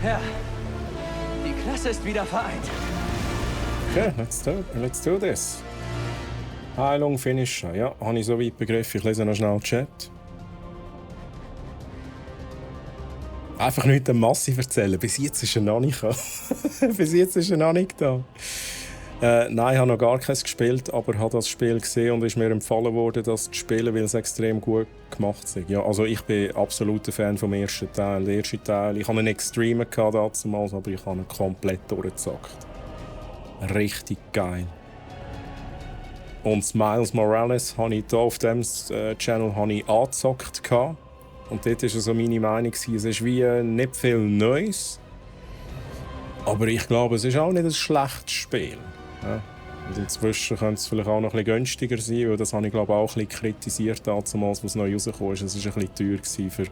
Ja. Die Klasse ist wieder vereint. Okay, let's do this. Heilung, Finisher. Ja, habe ich so weit begriffen. Ich lese noch schnell den Chat. Einfach nicht den Massi erzählen. Bis jetzt ist er noch nicht da. Bis jetzt ist er noch nicht da. Nein, ich habe noch gar keins gespielt, aber habe das Spiel gesehen und ist mir empfohlen worden, das zu spielen, weil es extrem gut gemacht ist. Ja, also ich bin absoluter Fan vom ersten Teil. Der erste Teil, ich hatte einen Extreme damals, aber ich habe ihn komplett durchgezockt. Richtig geil. Und Miles Morales habe ich hier auf diesem Channel angezockt. Und dort war so meine Meinung. Es ist wie nicht viel Neues. Aber ich glaube, es ist auch nicht ein schlechtes Spiel. Ja. Und inzwischen könnte es vielleicht auch noch ein bisschen günstiger sein, weil das habe ich glaube auch ein bisschen kritisiert, als es neu rausgekommen ist. Es war ein bisschen teuer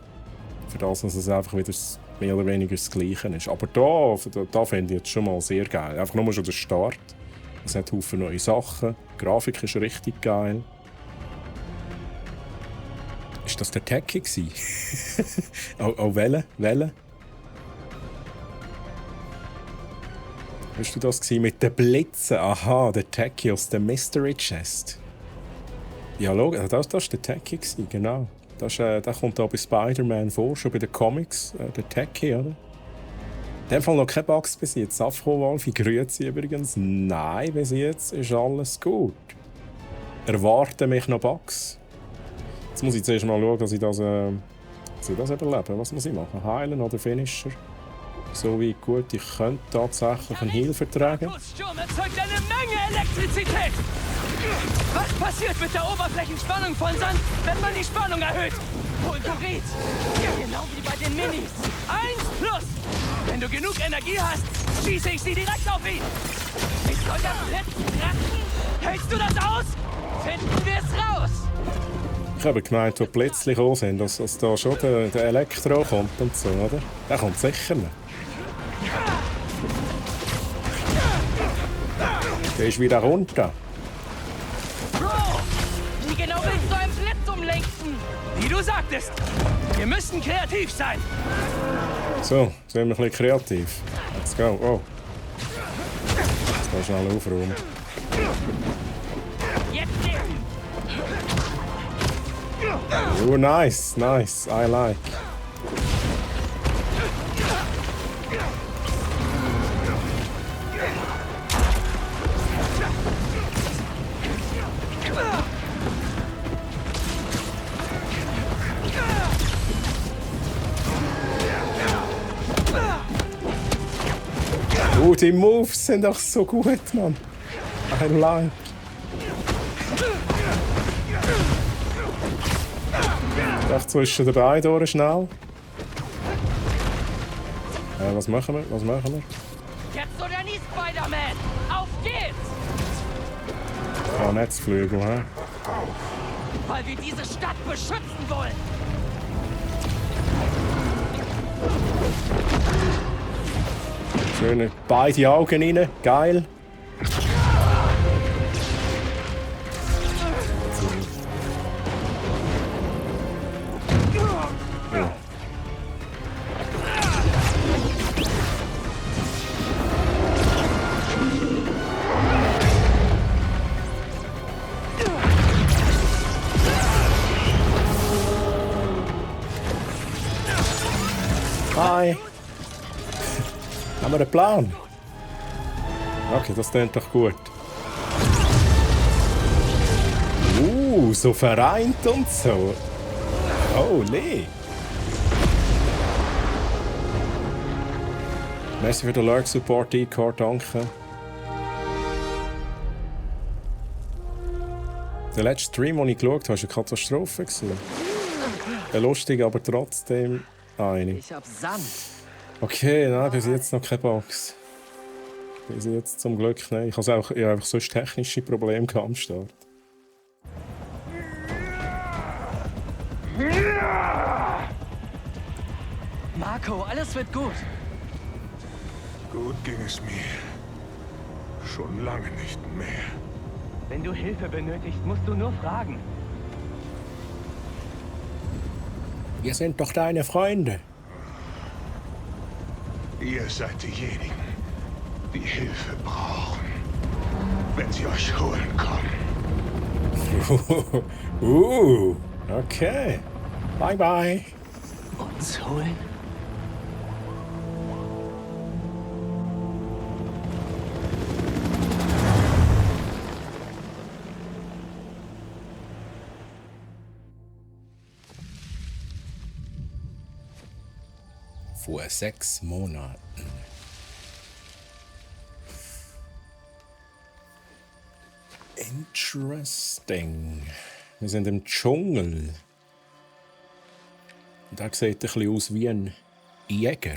für das, dass es einfach wieder mehr oder weniger das Gleiche ist. Aber da finde ich jetzt schon mal sehr geil. Einfach nur schon der Start. Es hat viele neue Sachen. Die Grafik ist richtig geil. Ist das der Techie gewesen? Auch Welle? Hast du das gewesen mit den Blitzen? Aha, der Techie aus der Mystery Chest. Ja, logisch, das war der Techie gewesen, genau. Der kommt auch bei Spider-Man vor, schon bei den Comics. Der Techie, oder? In dem Fall noch keine Bugs bis jetzt. Afro-Wolf, ich grüße übrigens. Nein, bis jetzt ist alles gut. Erwarten mich noch Bugs. Jetzt muss ich zuerst mal schauen, dass ich das überlebe. Was muss ich machen? Heilen oder Finisher? So wie gut ich könnte tatsächlich einen Heal vertragen. Marcos Sturm erzeugt eine Menge Elektrizität! Was passiert mit der Oberflächenspannung von Sand, wenn man die Spannung erhöht? Fulgurit! Genau wie bei den Minis. 1+! Wenn du genug Energie hast, schieße ich sie direkt auf ihn! Ich soll das Blitz kratzen? Hältst du das aus? Finden wir es raus! Ich habe gemeint, wo plötzlich gekommen sind, dass da schon der Elektro kommt und so, oder? Der kommt sicher nicht. Der ist wieder runter. Bro, wie genau willst du einen Blitz umlenken? Wie du sagtest, wir müssen kreativ sein. So, sind wir ein bisschen kreativ. Let's go. Oh. Jetzt mal schnell aufräumen. Jetzt! Oh, nice. I like. Oh, die Moves sind doch so gut, Mann. I like. Ich dachte zwischen den beiden durch schnell. Was machen wir? Jetzt oder nie, Spider-Man! Auf geht's! Ah, Netzflügel, hä? Weil wir diese Stadt beschützen wollen! Schöne beide Augen rein. Geil. Hi. Haben wir einen Plan? Okay, das klingt doch gut. So vereint und so. Holy. Merci für den Lurk Support E-Card, danke. Der letzte Stream, den ich geschaut habe, war eine Katastrophe. Lustig, aber trotzdem eine. Ich hab Sand. Okay, nein, bis jetzt noch keine Box. Bis jetzt zum Glück nicht. Ich habe einfach sonst technische Probleme am Start. Marco, alles wird gut. Gut ging es mir. Schon lange nicht mehr. Wenn du Hilfe benötigst, musst du nur fragen. Wir sind doch deine Freunde. Ihr seid diejenigen, die Hilfe brauchen. Wenn sie euch holen kommen. Okay. Bye bye. Uns holen? Vor 6 Monaten. Interesting. Wir sind im Dschungel. Und er sieht ein bisschen aus wie ein Jäger.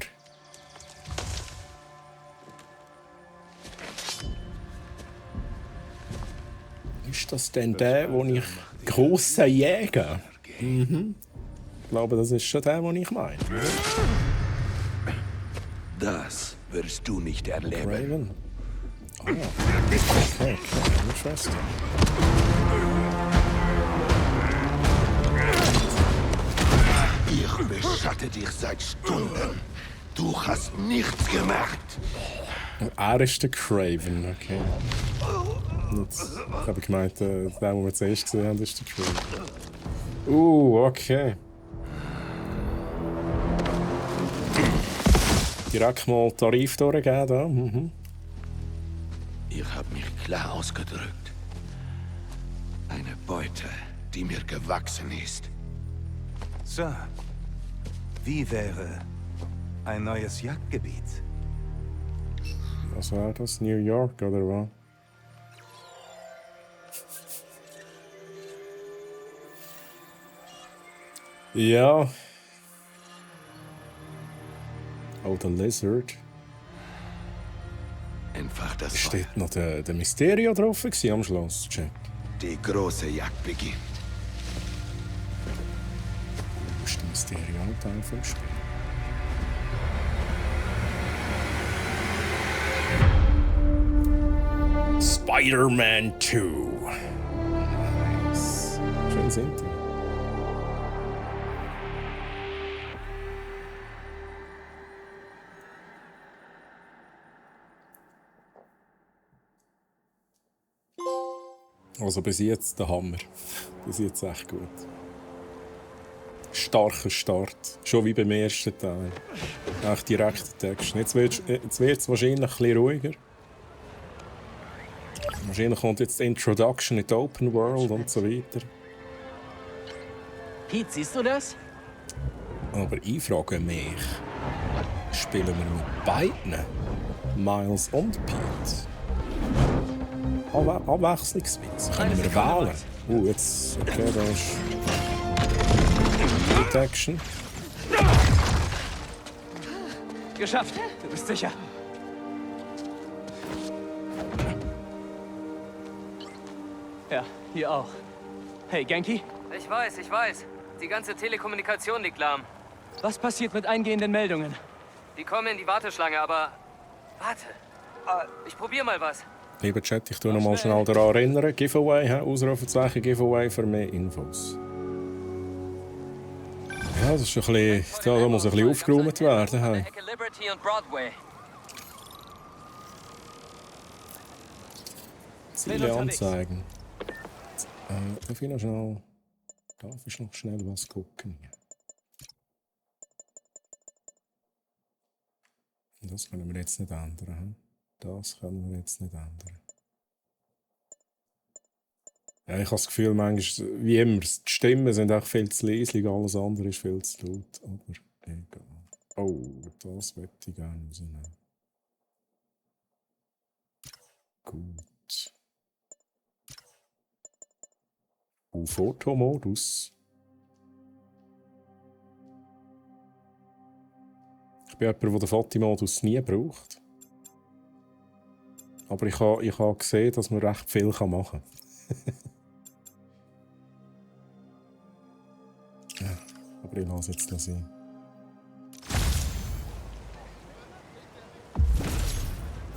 Ist das denn der, wo ich große Jäger? Mhm. Ich glaube, das ist schon der, den ich meine. Das wirst du nicht erleben. Raven. Oh, okay. Interesting. Ich beschatte dich seit Stunden. Du hast nichts gemacht. Er ist der Craven, okay. Jetzt habe ich gemeint, der, den wir zuerst gesehen haben, ist der Craven. Okay. Direkt mal Tarif durchgeben da. Mhm. Ich habe mich klar ausgedrückt. Eine Beute, die mir gewachsen ist. So. Wie wäre ein neues Jagdgebiet? Was war das? New York oder was? Ja. Oh, der Lizard. Einfach das Feuer. Steht noch der Mysterio drauf gewesen am Schluss, Jack? Die große Jagd beginnt. Ist der Mysterio ein Teil vom Spiel? Spider-Man 2. Nice. Schönes Intro. Also bis jetzt der Hammer. Bis jetzt echt gut. Starker Start. Schon wie beim ersten Teil. Echt direkter Text. Jetzt wird es wahrscheinlich ein bisschen ruhiger. Wahrscheinlich kommt jetzt die Introduction in die Open World und so weiter. Pete, siehst du das? Aber ich frage mich, spielen wir mit beiden? Miles und Pete? Abwechslungsweise. Können wir wählen? Jetzt. Okay, da ist. Detection. Geschafft. Du bist sicher. Ja, hier auch. Hey, Genki? Ich weiß. Die ganze Telekommunikation liegt lahm. Was passiert mit eingehenden Meldungen? Die kommen in die Warteschlange, aber... Warte. Ich probier mal was. Lieber Chat, ich tue noch mal schnell daran erinnern. Giveaway, Ausrufezeichen Giveaway für mehr Infos. Ja, das ist ein bisschen... Da muss ein bisschen aufgeräumt werden. Hey. Ecke Liberty und Broadway. Ziele anzeigen. Darf ich noch schnell... Darf ich noch schnell was gucken? Das können wir jetzt nicht ändern. Das können wir jetzt nicht ändern. Ja, ich habe das Gefühl, manchmal, wie immer, die Stimmen sind auch viel zu leislich, alles andere ist viel zu laut. Aber egal. Oh, das möchte ich gerne rausnehmen. Gut. Fotomodus. Ich bin jemand, der den Fotomodus nie braucht. Aber ich habe gesehen, dass man recht viel machen kann. Ja, aber ich lasse jetzt das sein.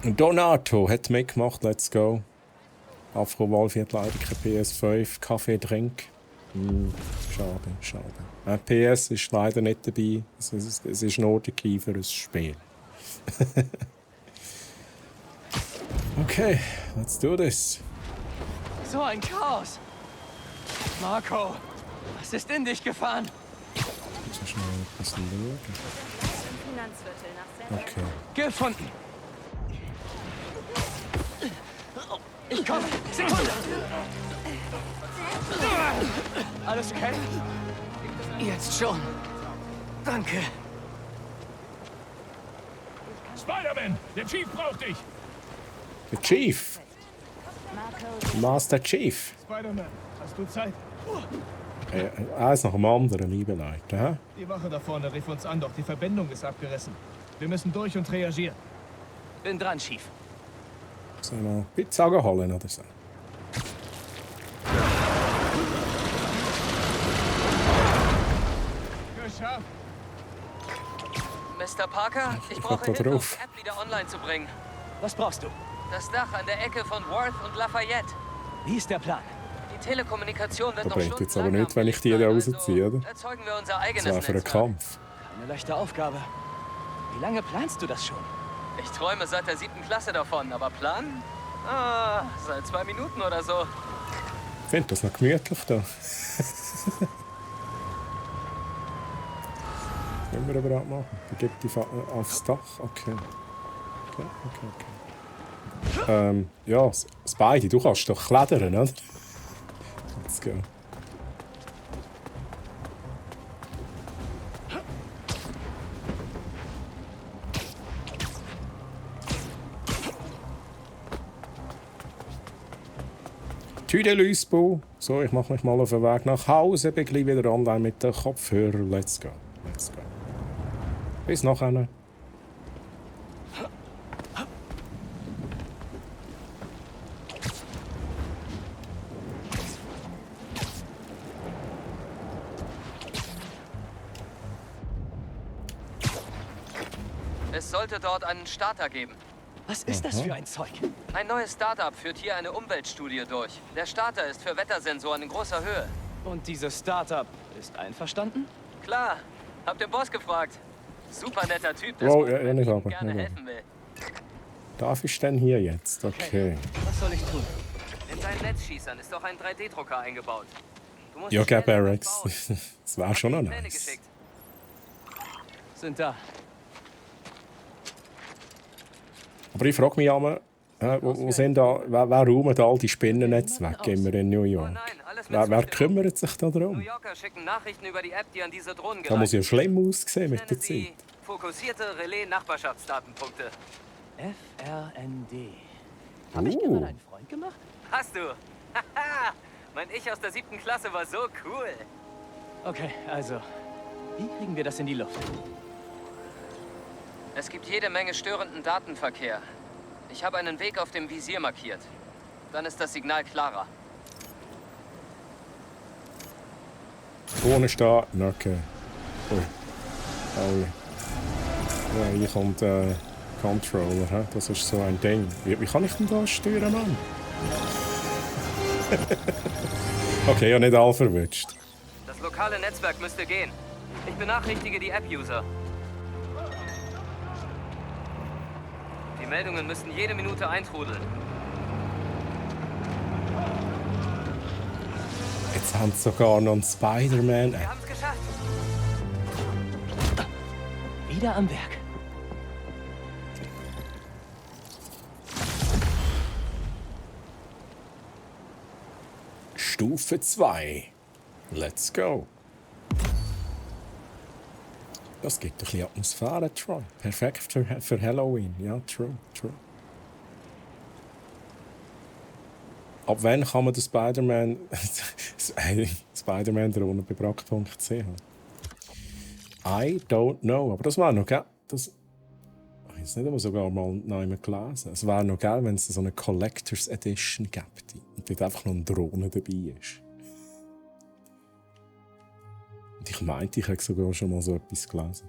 Donato hat mitgemacht, let's go. Afro Wolfi hat leider kein PS5, Kaffee, Trink. Schade. PS ist leider nicht dabei. Es ist nur der Key für ein Spiel. Okay, let's do this. So ein Chaos. Marco, was ist in dich gefahren? Ich muss schnell etwas schauen. Finanzviertel nach San Okay. Gefunden. Ich komme. Sekunde. Alles okay? Jetzt schon. Danke. Spider-Man, der Chief braucht dich. Der Chief. Master Chief. Spider-Man, hast du Zeit? Eins nach dem anderen, liebe Leute. Hä? Die Wache da vorne rief uns an, doch die Verbindung ist abgerissen. Wir müssen durch und reagieren. Bin dran, Chief. Sollen wir Pizza holen oder so? Geschafft. Mr. Parker, ich brauche da Hilfe, um drauf. die App wieder online zu bringen. Was brauchst du? Das Dach an der Ecke von Worth und Lafayette. Wie ist der Plan? Die Telekommunikation wird Das noch bringt jetzt aber stundenlang nicht, wenn ich die am da Fliegen rausziehe, sein, oder? also erzeugen wir unser Das eigenes wäre für einen Netzwerk. Kampf. Eine leichte Aufgabe. Wie lange planst du das schon? Ich träume seit der 7. Klasse davon, aber planen? Seit 2 Minuten oder so. Ich finde das noch gemütlich da. Was wollen wir überhaupt machen? Begib dich aufs Dach. Okay. Ja, Spidey, du kannst doch klettern, oder? Let's go. Tüdelüsbu. So, ich mache mich mal auf den Weg nach Hause, bin gleich wieder online mit den Kopfhörern. Let's go. Bis nachher. Es sollte dort einen Starter geben. Was ist das für ein Zeug? Ein neues Startup führt hier eine Umweltstudie durch. Der Starter ist für Wettersensoren in großer Höhe. Und dieses Startup ist einverstanden? Klar, hab den Boss gefragt. Super netter Typ, der Wow, ja, nicht aber. gerne Ja. helfen will. Darf ich denn hier jetzt? Okay. Was soll ich tun? In seinen Netzschießern ist doch ein 3D-Drucker eingebaut. Du musst Ja, schnell gell, etwas Barracks. bauen. Das war schon noch Pläne nice. geschickt. Sind da. Aber ich frage mich einmal, wo sind da, wer räumt all die Spinnennetzwerke immer in New Oh York? nein, alles mit Wer Zustimmung. kümmert sich da New darum? Yorker schicken Nachrichten über die App, die an diese Drohnen Da muss ja geleitet schlimm aussehen mit wird. der Nennen sie Zeit. fokussierte Relais-Nachbarschaftsdatenpunkte. FRND. Hab ich gerade einen Freund gemacht? Hast du? Haha! Mein Ich aus der 7. Klasse war so cool. Okay, also. Wie kriegen wir das in die Luft? Es gibt jede Menge störenden Datenverkehr. Ich habe einen Weg auf dem Visier markiert. Dann ist das Signal klarer. Vorne steht, okay. Oh. Ja, hier kommt Controller, hä? Das ist so ein Ding. Wie kann ich denn da steuern, Mann? Okay, ja, nicht alle verwünscht. Das lokale Netzwerk müsste gehen. Ich benachrichtige die App-User. Die Meldungen müssten jede Minute eintrudeln. Jetzt haben sie sogar noch einen Spider-Man. Wir haben es geschafft. Wieder am Werk. Stufe 2. Let's go. Das gibt ein bisschen Atmosphäre, Troy. Perfekt für Halloween. Ja, true. ab wann kann man den Spider-Man Spider-Man-Drohne bei brack.ch? I don't know. Aber das war noch geil. Das ich weiß nicht, aber sogar mal noch einmal gelesen. Es wäre noch geil, wenn es so eine Collectors Edition gäbe und dort einfach noch eine Drohne dabei ist. Und ich meinte, ich hätte sogar schon mal so etwas gelesen.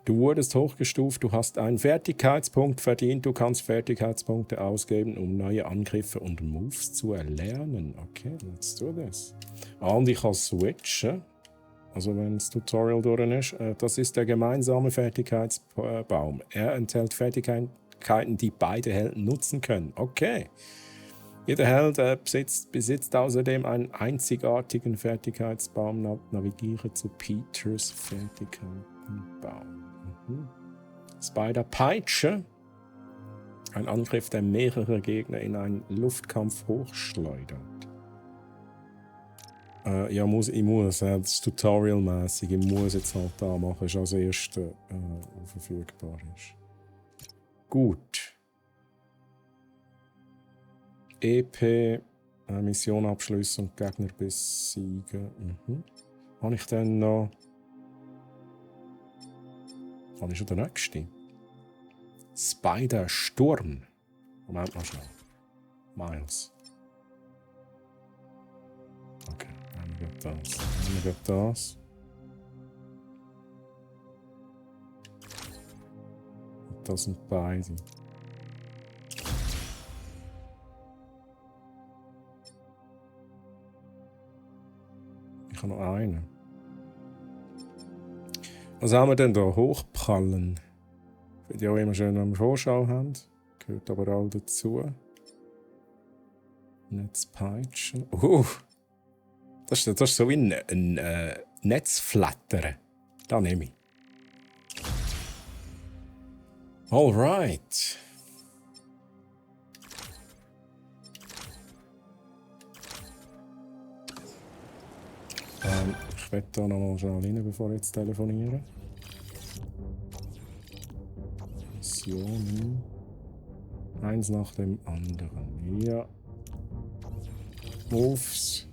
Du wurdest hochgestuft, du hast einen Fertigkeitspunkt verdient, du kannst Fertigkeitspunkte ausgeben, um neue Angriffe und Moves zu erlernen. Okay, let's do this. Und ich kann switchen, also wenn das Tutorial durch ist. Das ist der gemeinsame Fertigkeitsbaum. Er enthält Fertigkeiten, die beide Helden nutzen können. Okay. Jeder Held besitzt außerdem einen einzigartigen Fertigkeitsbaum. Navigiere zu Peters Fertigkeitenbaum. Spider-Peitsche. Ein Angriff, der mehrere Gegner in einen Luftkampf hochschleudert. Ja, ich muss. Das ist tutorialmäßig. Ich muss jetzt halt da machen. Ist als erste verfügbar ist. Gut. EP, Mission abschließen und Gegner besiegen. Habe ich dann noch... Habe ich schon den nächsten? Spider-Sturm. Moment mal schnell. Miles. Okay, dann geht das. Dann geht das. Und das sind beide. Ich habe noch einen. Was haben wir denn da? Hochprallen. Finde ich auch immer schön, wenn wir Vorschau haben. Gehört aber auch dazu. Netzpeitschen. Das ist so wie ein Netzflattern. Da nehme ich. Alright. Ich werde da noch mal schnell rein, bevor ich jetzt telefoniere. Missionen. Eins nach dem anderen. Ja. Moves.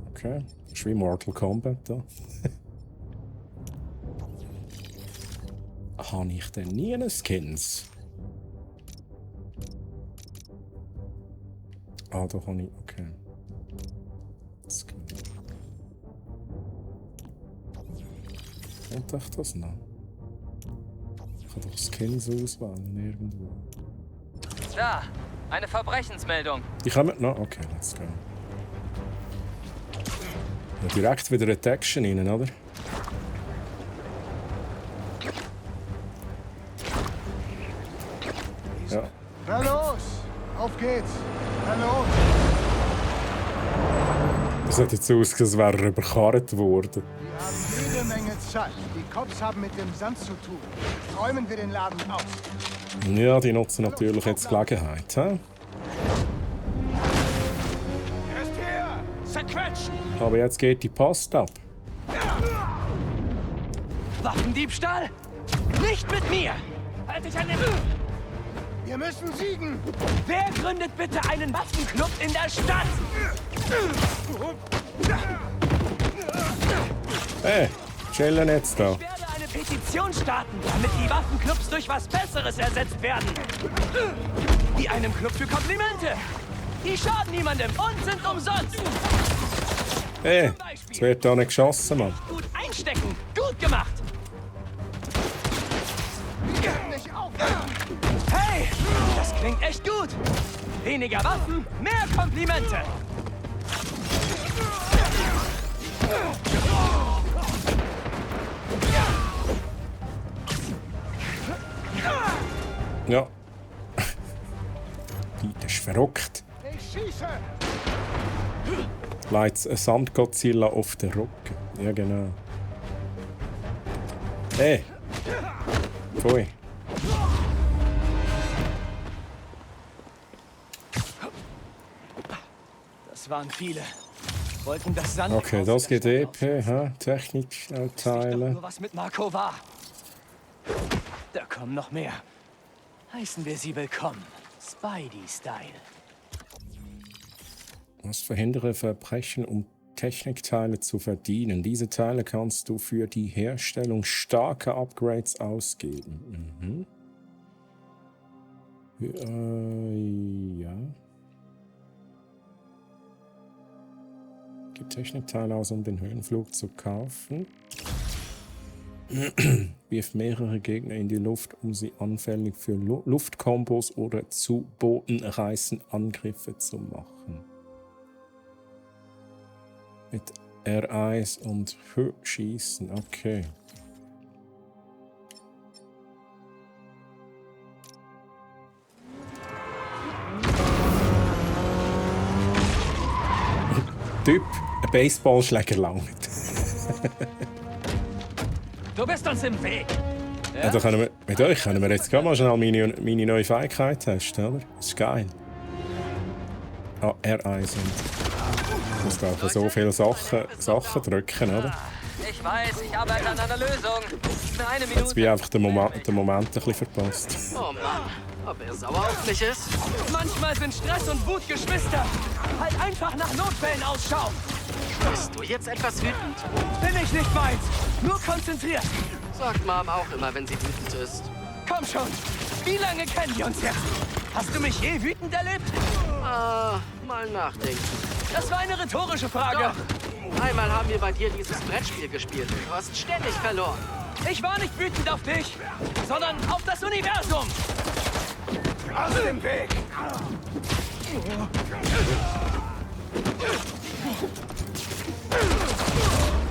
Okay. Das ist wie Mortal Kombat da. Habe ich denn nie einen Skins? Ah, da kann ich. Okay. Skin. Und echt das noch? Ich kann doch Skins auswählen irgendwo. Da! Eine Verbrechensmeldung. Die kommen noch? Okay, let's go. Ja, direkt wieder eine Action rein, oder? Ja. Na los! Auf geht's! Hallo! Das hat jetzt ausgesehen, als wäre er überkarrt worden. Wir haben jede Menge Zeit. Die Cops haben mit dem Sand zu tun. Räumen wir den Laden auf. Ja, die nutzen natürlich jetzt die Gelegenheit. He? Er ist hier! Zerquetschen! Aber jetzt geht die Post ab. Waffendiebstahl? Nicht mit mir! Halt dich an den... Wir müssen siegen! Wer gründet bitte einen Waffenclub in der Stadt? Hey, chillen jetzt da. Ich werde eine Petition starten, damit die Waffenclubs durch was Besseres ersetzt werden. Wie einem Club für Komplimente. Die schaden niemandem und sind umsonst. Hey, es wird da nicht geschossen, Mann. Gut einstecken. Gut gemacht. Hey, das klingt echt gut. Weniger Waffen, mehr Komplimente. Ja. Das ist verrückt. Ich schieße! Leitet ein Sandgodzilla auf den Rücken. Ja, genau. Hey! Pfui. Das waren viele. Wollten das Sand. Okay, das geht EP, Technikteile. Nur was mit Marco war. Da kommen noch mehr. Heißen wir sie willkommen. Spidey-Style. Was verhindere Verbrechen, um Technikteile zu verdienen. Diese Teile kannst du für die Herstellung starker Upgrades ausgeben. Ja. Gib Technikteile aus, um den Höhenflug zu kaufen. Wirf mehrere Gegner in die Luft, um sie anfällig für Luftkombos oder zu bodenreißenden Angriffe zu machen. Mit R1 und H schießen, okay. Typ, ein Baseballschläger langt. Du bist uns im Weg. Ja, da können wir, mit euch können wir jetzt gerade mal schnell meine neue Fähigkeit testen, oder? Das ist geil. Ah, R1 und... Ich muss da auch so viele Sachen drücken, oder? Ich weiß, ich arbeite an einer Lösung. Für eine Minute. Jetzt bin ich einfach den Moment ein bisschen verpasst. Oh Mann, ob er sauer auf mich ist? Manchmal sind Stress und Wut Geschwister. Halt einfach nach Notfällen Ausschau. Bist du jetzt etwas wütend? Bin ich nicht meins. Nur konzentriert. Sagt Mom auch immer, wenn sie wütend ist. Komm schon. Wie lange kennen wir uns jetzt? Hast du mich je wütend erlebt? Mal nachdenken. Das war eine rhetorische Frage. Doch. Einmal haben wir bei dir dieses Brettspiel gespielt und du hast ständig verloren. Ich war nicht wütend auf dich, sondern auf das Universum. Aus dem Weg.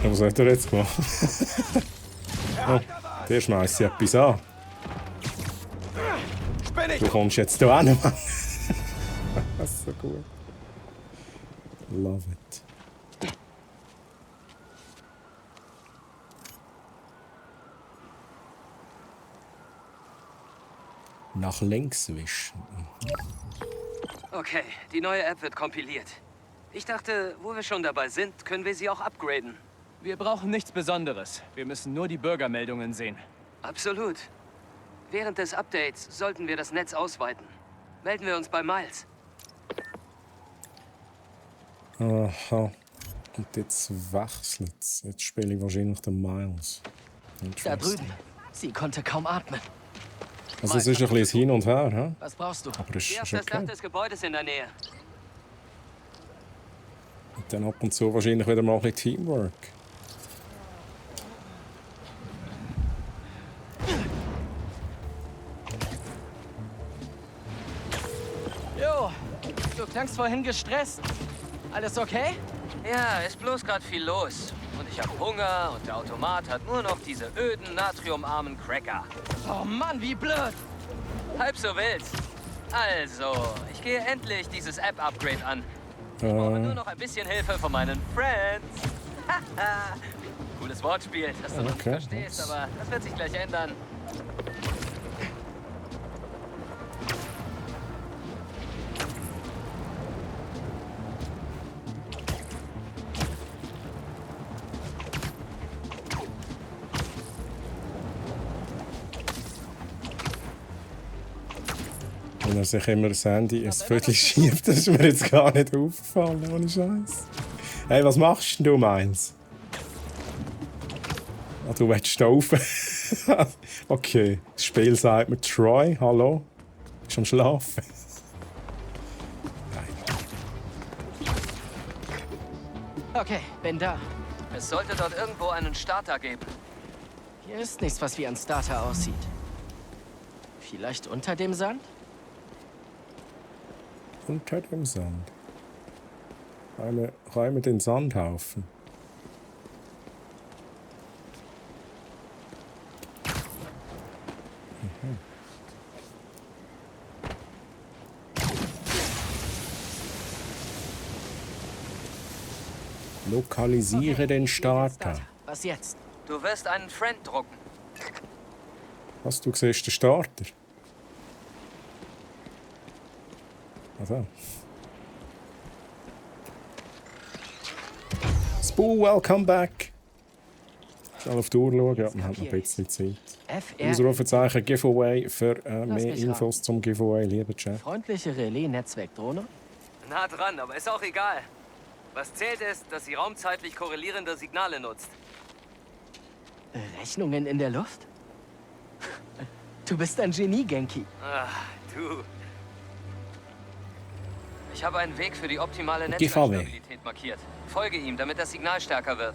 Was hat er jetzt gemacht? Oh, der schmeißt ja etwas an. Du kommst jetzt hier hin, Mann. Das ist so gut. Love it. Nach links wischen. Okay, die neue App wird kompiliert. Ich dachte, wo wir schon dabei sind, können wir sie auch upgraden. Wir brauchen nichts Besonderes. Wir müssen nur die Bürgermeldungen sehen. Absolut. Während des Updates sollten wir das Netz ausweiten. Melden wir uns bei Miles. Aha. Und jetzt wechselt es. Jetzt spiele ich wahrscheinlich den Miles. Da drüben. Sie konnte kaum atmen. Also es ist ein bisschen Hin und Her, hä? Was brauchst du? Aber es Geh auf ist das Dach okay. des Gebäudes in der Nähe. Und dann ab und zu wahrscheinlich wieder mal ein bisschen Teamwork. Jo, du klangst vorhin gestresst. Alles okay? Ja, ist bloß gerade viel los. Und ich habe Hunger und der Automat hat nur noch diese öden, natriumarmen Cracker. Oh Mann, wie blöd. Halb so wild. Also, ich gehe endlich dieses App-Upgrade an. Ich brauche nur noch ein bisschen Hilfe von meinen Friends. Cooles Wortspiel, das du noch nicht Okay. verstehst, aber das wird sich gleich ändern. Wenn er sich immer das Handy ins Viertel schiebt, das ist mir jetzt gar nicht aufgefallen, ohne Scheiß. Hey, was machst denn du, Miles? Ah, du willst laufen. Okay, das Spiel sagt mir Troy, hallo? Bist du am Schlafen? Okay, bin da. Es sollte dort irgendwo einen Starter geben. Hier ist nichts, was wie ein Starter aussieht. Vielleicht unter dem Sand? Unter dem Sand. Räume den Sandhaufen. Lokalisiere den Starter. Was jetzt? Du wirst einen Friend drucken. Was, du siehst den Starter? Also. Spoo, welcome back! Schnell auf die Uhr schauen, ja, wir haben noch ein bisschen Zeit. FR. Ausrufezeichen Giveaway für Lass mehr mich Infos zum Giveaway, lieber Chat. Freundliche Relais-Netzwerkdrohne? Nah dran, aber ist auch egal. Was zählt ist, dass sie raumzeitlich korrelierende Signale nutzt. Rechnungen in der Luft? Du bist ein Genie, Genki. Ach, du. Ich habe einen Weg für die optimale GVW. Netzwerkstabilität markiert. Folge ihm, damit das Signal stärker wird.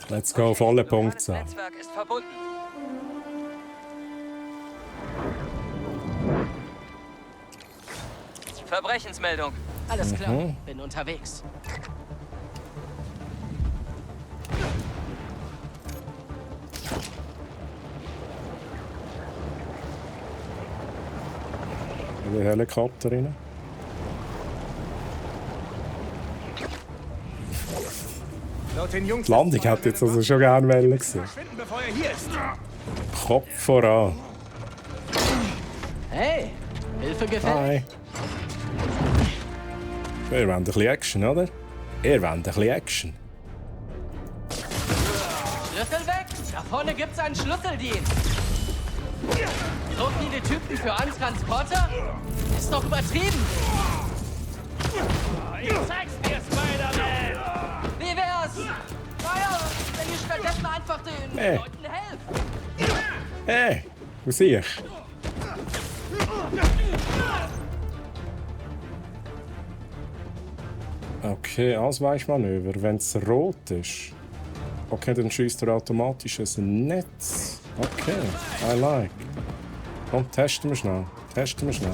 Let's go, volle Das Punktzahl. Netzwerk ist verbunden. Verbrechensmeldung. Alles klar, bin unterwegs. Der Helikopter rein. Laut den Jungs Die Landung hätte jetzt also schon gerne wollen gesehen. verschwinden, bevor er hier ist. Kopf voran. Hey, Hilfe gefällt. Hi. Ihr wollt ein bisschen Action, oder? Ihr wollt ein bisschen Action. Schlüssel weg! Da vorne gibt's einen Schlüsseldienst. So viele Typen für einen Transporter? Ist doch übertrieben. Ich zeig's dir, Spider-Man! Wie wär's? Naja, wenn ihr stattdessen einfach den Hey. Leuten helft. Hey, wo sehe ich? Okay, Ausweichmanöver. Wenn es rot ist. Okay, dann schießt er automatisch ein Netz. Okay, I like. Komm, testen wir schnell. Testen wir schnell.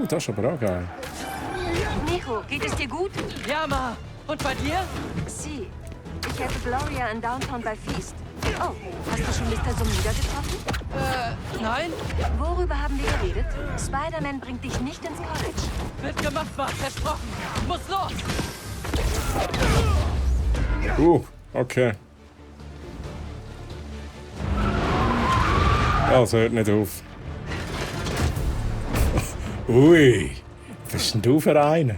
Das ist aber auch geil. Nico, geht es dir gut? Ja, Ma. Und bei dir? Sie. Ich helfe Gloria in Downtown bei Feast. Oh, hast du schon Mr. Sumida getroffen? Nein. Worüber haben wir geredet? Spider-Man bringt dich nicht ins College. Wird gemacht, Ma. Versprochen. Muss los. Okay. Ja, es hört nicht auf. Ui, bist denn du für einen?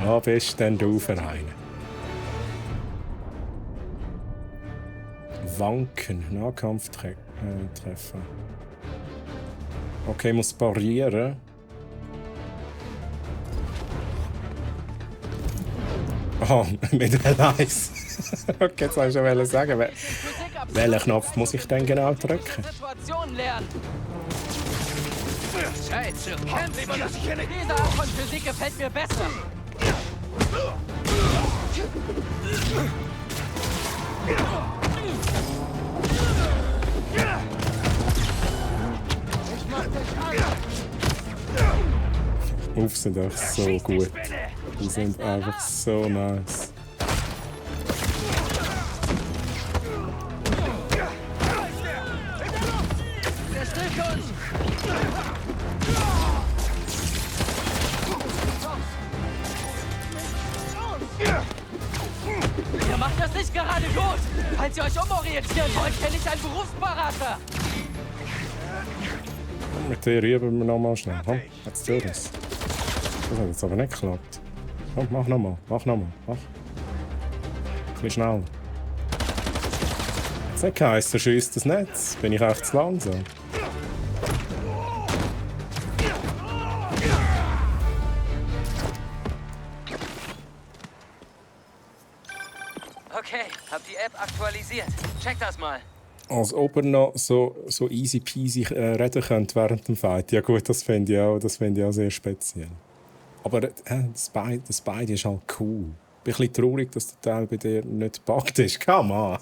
Ja, bist denn du für einen? Wanken, Nahkampftreffen. Okay, muss parieren. Oh, mit L1. Okay, jetzt wollte ich schon sagen, welchen Knopf muss ich denn genau drücken? Situation lernen. Zeit zu kämpfen! Diese Art von Physik gefällt mir besser. Moves sind einfach so gut. Die sind einfach so nice. Der stillt uns. Ihr macht das nicht gerade gut. Falls ihr euch umorientieren wollt, kenne ich einen Berufsberater. Mit dir üben wir nochmal schnell. Komm, jetzt tu das. Das hat jetzt aber nicht geklappt. Komm, mach nochmal. Mach. Ein bisschen schnell. Das hat geheißen, er schiesst das Netz. Bin ich echt zu langsam? Okay, hab die App aktualisiert. Check das mal. Als ob er noch so easy peasy reden könnte während dem Fight. Ja gut, das finde ich auch sehr speziell. Aber das beide ist halt cool. Ich bin ein bisschen traurig, dass der Teil bei dir nicht gepackt ist. Come on.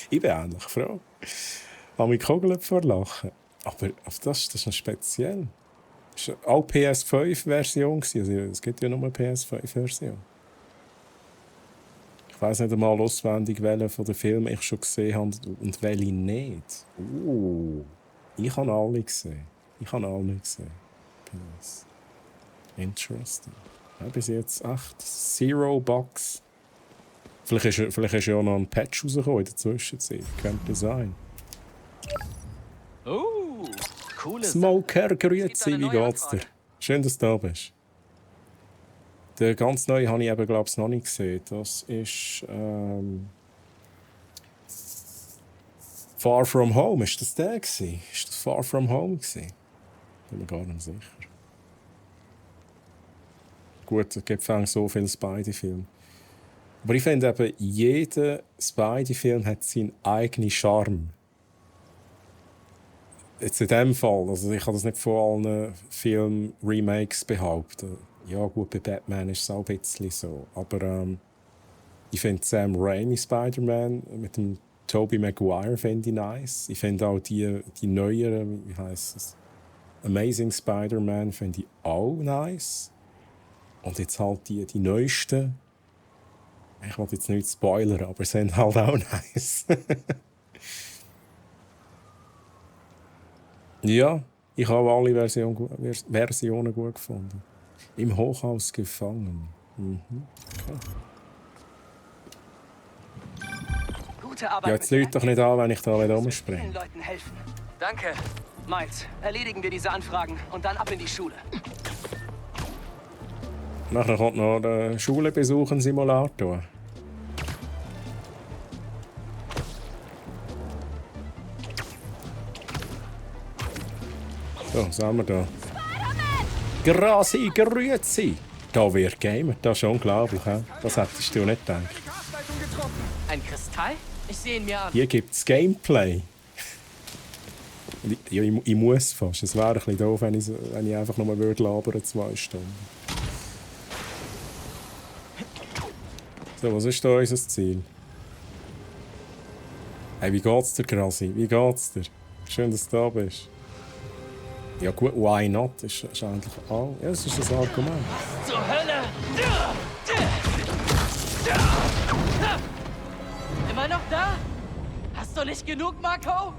Ich bin ähnlich froh. Ich habe mich gekugelt vor Lachen. Aber das ist noch speziell. Das war auch PS5-Version. Also, es gibt ja nur eine PS5-Version. Ich weiss nicht einmal auswendig, welche von den Filmen ich schon gesehen habe und welche nicht. Ich habe alle gesehen. Yes. Interesting. Ja, bis jetzt echt Zero Bugs. Vielleicht ist ja auch noch ein Patch rausgekommen in der Zwischenzeit. Könnte sein. Coole Smoker, grüezi, wie geht's dir? Schön, dass du da bist. Den ganz neuen habe ich eben, glaube ich, noch nicht gesehen. Das ist Far From Home. Ist das der gewesen? Ist das Far From Home gewesen? Bin mir gar nicht sicher. Gut, es gibt so viele Spidey-Filme. Aber ich finde eben, jeder Spidey-Film hat seinen eigenen Charme. Jetzt in dem Fall, also ich kann das nicht von allen Film-Remakes behaupten. Ja gut, bei Batman ist es auch ein bisschen so. Aber ich finde Sam Raimi Spider-Man mit dem Tobey Maguire finde ich nice. Ich finde auch die neueren, wie heisst es? Amazing Spider-Man finde ich auch nice. Und jetzt halt die neuesten. Ich will jetzt nicht spoilern, aber sie sind halt auch nice. Ja, ich habe alle Versionen gut gefunden. Im Hochhaus gefangen. Mhm. Okay. Gute Arbeit. Ja, jetzt lügt doch nicht an, wenn ich da wieder umspringe. Vielen Leuten helfen. Danke. Miles, erledigen wir diese Anfragen und dann ab in die Schule. Nachher kommt noch der Schulebesuchen-Simulator. So, was haben wir da? Grasi, Grüezi! Da wird gamen, das ist unglaublich. He? Das hättest du nicht gedacht. Ein Kristall? Ich sehe ihn mir an. Hier gibt es Gameplay. Ja, ich muss fast. Es wäre ein bisschen doof, wenn ich einfach nur labern 2 Stunden. So, was ist da unser Ziel? Hey, wie geht's dir, Grasi? Wie geht's dir? Schön, dass du da bist. Ja gut, why not? Ist eigentlich auch... Ja, das ist das Argument. Zur Hölle! Immer noch da? Hast du nicht genug, Marco? Ah,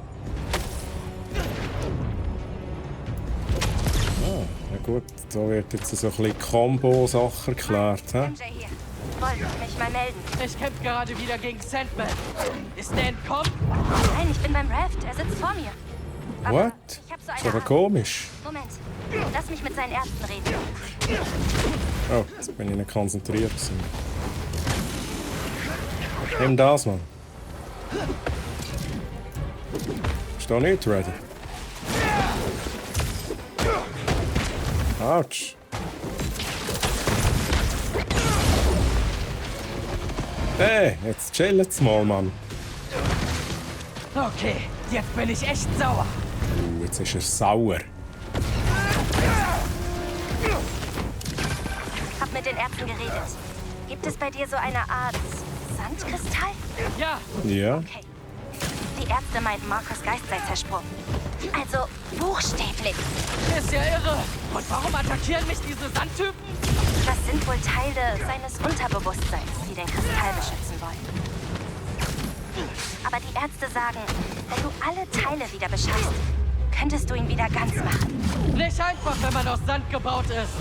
ja gut, da wird jetzt so ein bisschen Combo-Sache erklärt. He? MJ hier. Wollte mich mal melden. Ich kämpfe gerade wieder gegen Sandman. Ist der entkommen? Nein, ich bin beim Raft. Er sitzt vor mir. Aber What? ich hab so Ist eine aber Ahnung. komisch. Moment. Lass mich mit seinen Ärzten reden. Oh, jetzt bin ich nicht konzentriert. Nimm das, Mann. Ist da nicht ready? Autsch. Hey, jetzt chillen's mal, Mann. Okay, jetzt bin ich echt sauer. Jetzt ist er sauer. Hab mit den Ärzten geredet. Gibt es bei dir so eine Art Sandkristall? Ja, Ja. Okay. Die Ärzte meinten, Marcos Geist sei zersprungen. Also buchstäblich. ist ja irre. Und warum attackieren mich diese Sandtypen? Das sind wohl Teile seines Unterbewusstseins, die den Kristall beschützen wollen. Aber die Ärzte sagen, wenn du alle Teile wieder beschaffst, könntest du ihn wieder ganz machen. Nicht einfach, wenn man aus Sand gebaut ist.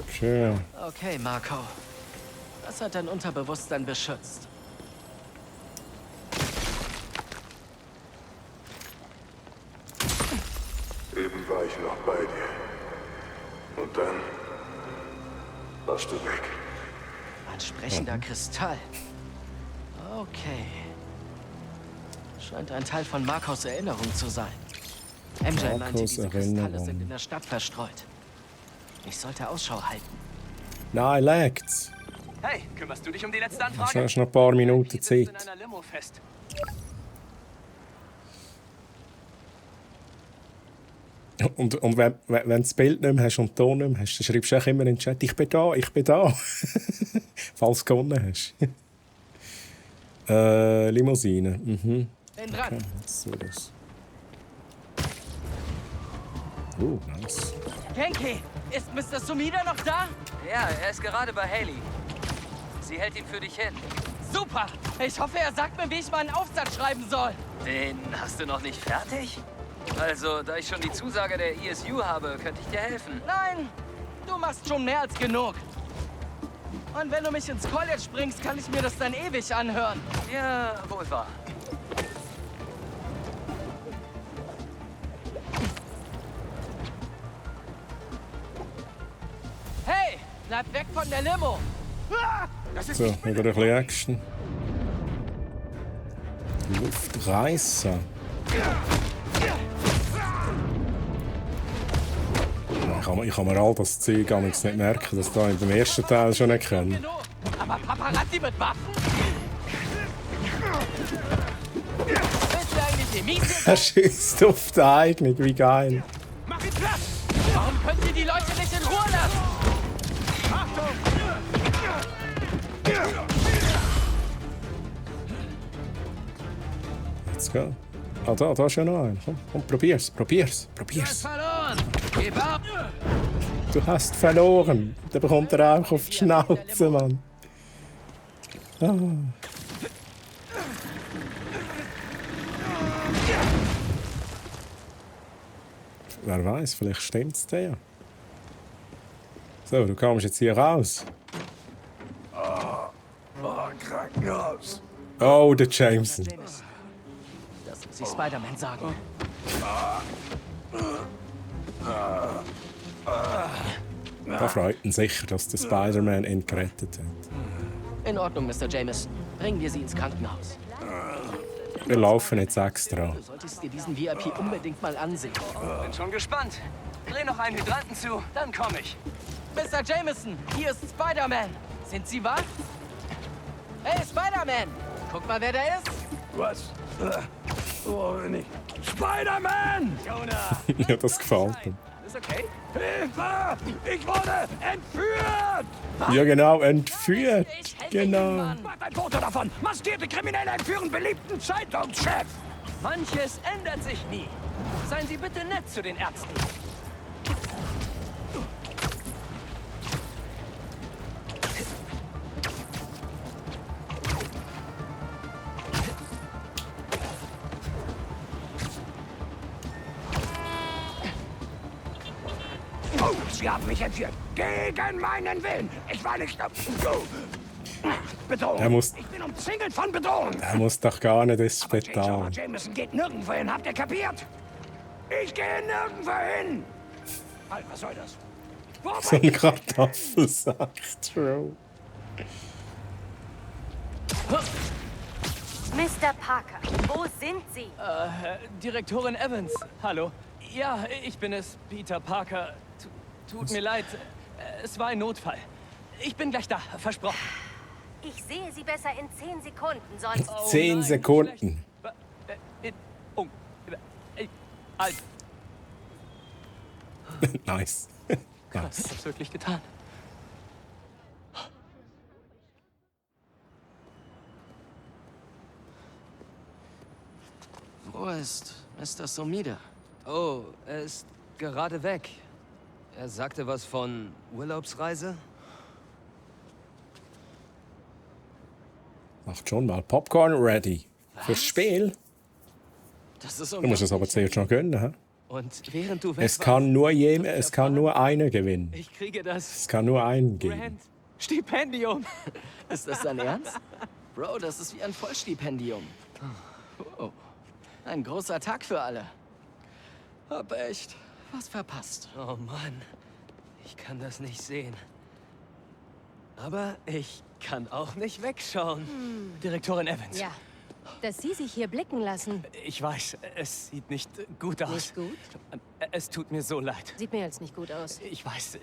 Okay. Okay, Marco. Was hat dein Unterbewusstsein beschützt? Eben war ich noch bei dir. Und dann warst du weg. Ein sprechender Kristall. Okay. Scheint ein Teil von Marcos Erinnerung zu sein. MJ meinte, diese Kristalle sind in der Stadt verstreut. Ich sollte Ausschau halten. Nein, lag's. Hey, kümmerst du dich um die letzte Du Anfrage? hast noch ein paar Minuten Die sitzt Zeit. in einer Limo fest. Und wenn du das Bild nicht mehr hast und den Ton nicht mehr hast, dann schreibst du auch immer in den Chat, ich bin da. Falls du gewonnen hast. Limousine. Mhm. Bin dran. Okay, jetzt so das. Nice. Genki, ist Mr. Sumida noch da? Ja, er ist gerade bei Haley. Sie hält ihn für dich hin. Super! Ich hoffe, er sagt mir, wie ich meinen Aufsatz schreiben soll. Den hast du noch nicht fertig? Also, da ich schon die Zusage der ESU habe, könnte ich dir helfen. Nein, du machst schon mehr als genug. Und wenn du mich ins College bringst, kann ich mir das dann ewig anhören. Ja, wohl wahr. Hey, Bleib weg von der Limo! So, wieder ein bisschen Action. Luft reißen. Ich kann mir all das Zeug gar nicht merken, dass da beim ersten Teil schon nicht können. Aber Paparazzi mit Waffen? Bist du eigentlich die Miese? Er schießt auf die Eignung, wie geil. Mach ihn platt! Warum könnt ihr die Leute nicht in Ruhe lassen? Achtung! Let's go. Ah, da ist ja noch einer. Komm, probier's. Verloren! Gib ab! Du hast verloren. Dann bekommt er auch auf die Schnauze, Mann. Ah. Wer weiß, vielleicht stimmt's dir ja. So, du kommst jetzt hier raus. Krankenhaus. Oh, der Jameson. Das muss ich Spider-Man sagen. Da freut ihn sicher, dass der Spider-Man ihn gerettet hat. In Ordnung, Mr. Jameson. Bringen wir Sie ins Krankenhaus. Wir laufen jetzt extra. Du solltest dir diesen VIP unbedingt mal ansehen. Bin schon gespannt. Dreh noch einen Hydranten zu, dann komm ich. Mr. Jameson, hier ist Spider-Man. Sind Sie wach? Hey, Spider-Man! Guck mal, wer da ist. Was? Oh, nicht. Spider-Man! Jonah! Ja, das gefällt ihm. Ist okay? Hilfe! Ich wurde entführt! Ja, genau, entführt. Genau. Macht ein Foto davon! Maskierte Kriminelle entführen beliebten Zeitungschef! Manches ändert sich nie. Seien Sie bitte nett zu den Ärzten. Oh, Sie haben mich entführt. Gegen meinen Willen. Ich war nicht... Bedrohung. Er muss- Ich bin umzingelt von Bedrohung. Er muss doch gar nicht ins Aber J. Spital. Jonah Jameson geht nirgendwo hin. Habt ihr kapiert? Ich gehe nirgendwo hin. Halt, was soll das? So ein Kartoffelsack. True. Mr. Parker, wo sind Sie? Direktorin Evans, hallo. Ja, ich bin es, Peter Parker. Tut mir leid, es war ein Notfall. Ich bin gleich da, versprochen. Ich sehe Sie besser in 10 Sekunden, sonst... 10 nein, Sekunden. schlecht. Oh, Alter, Nice. hast du das wirklich getan? Wo ist Mr. Sumida? Oh, er ist gerade weg. Er sagte was von Urlaubsreise? Macht schon mal Popcorn ready. Fürs Spiel. Das ist Du musst es aber zuerst noch gönnen. Hä? Und während du weg Es kann nur einer gewinnen. Ich kriege das Es kann nur einen geben. Grant Stipendium. Ist das dein Ernst? Bro, das ist wie ein Vollstipendium. Oh. Ein großer Tag für alle. Hab echt was verpasst. Oh Mann, ich kann das nicht sehen. Aber ich kann auch nicht wegschauen. Direktorin Evans. Ja, dass Sie sich hier blicken lassen. Ich weiß, es sieht nicht gut aus. Nicht gut? Es tut mir so leid. Sieht mir jetzt nicht gut aus. Ich weiß.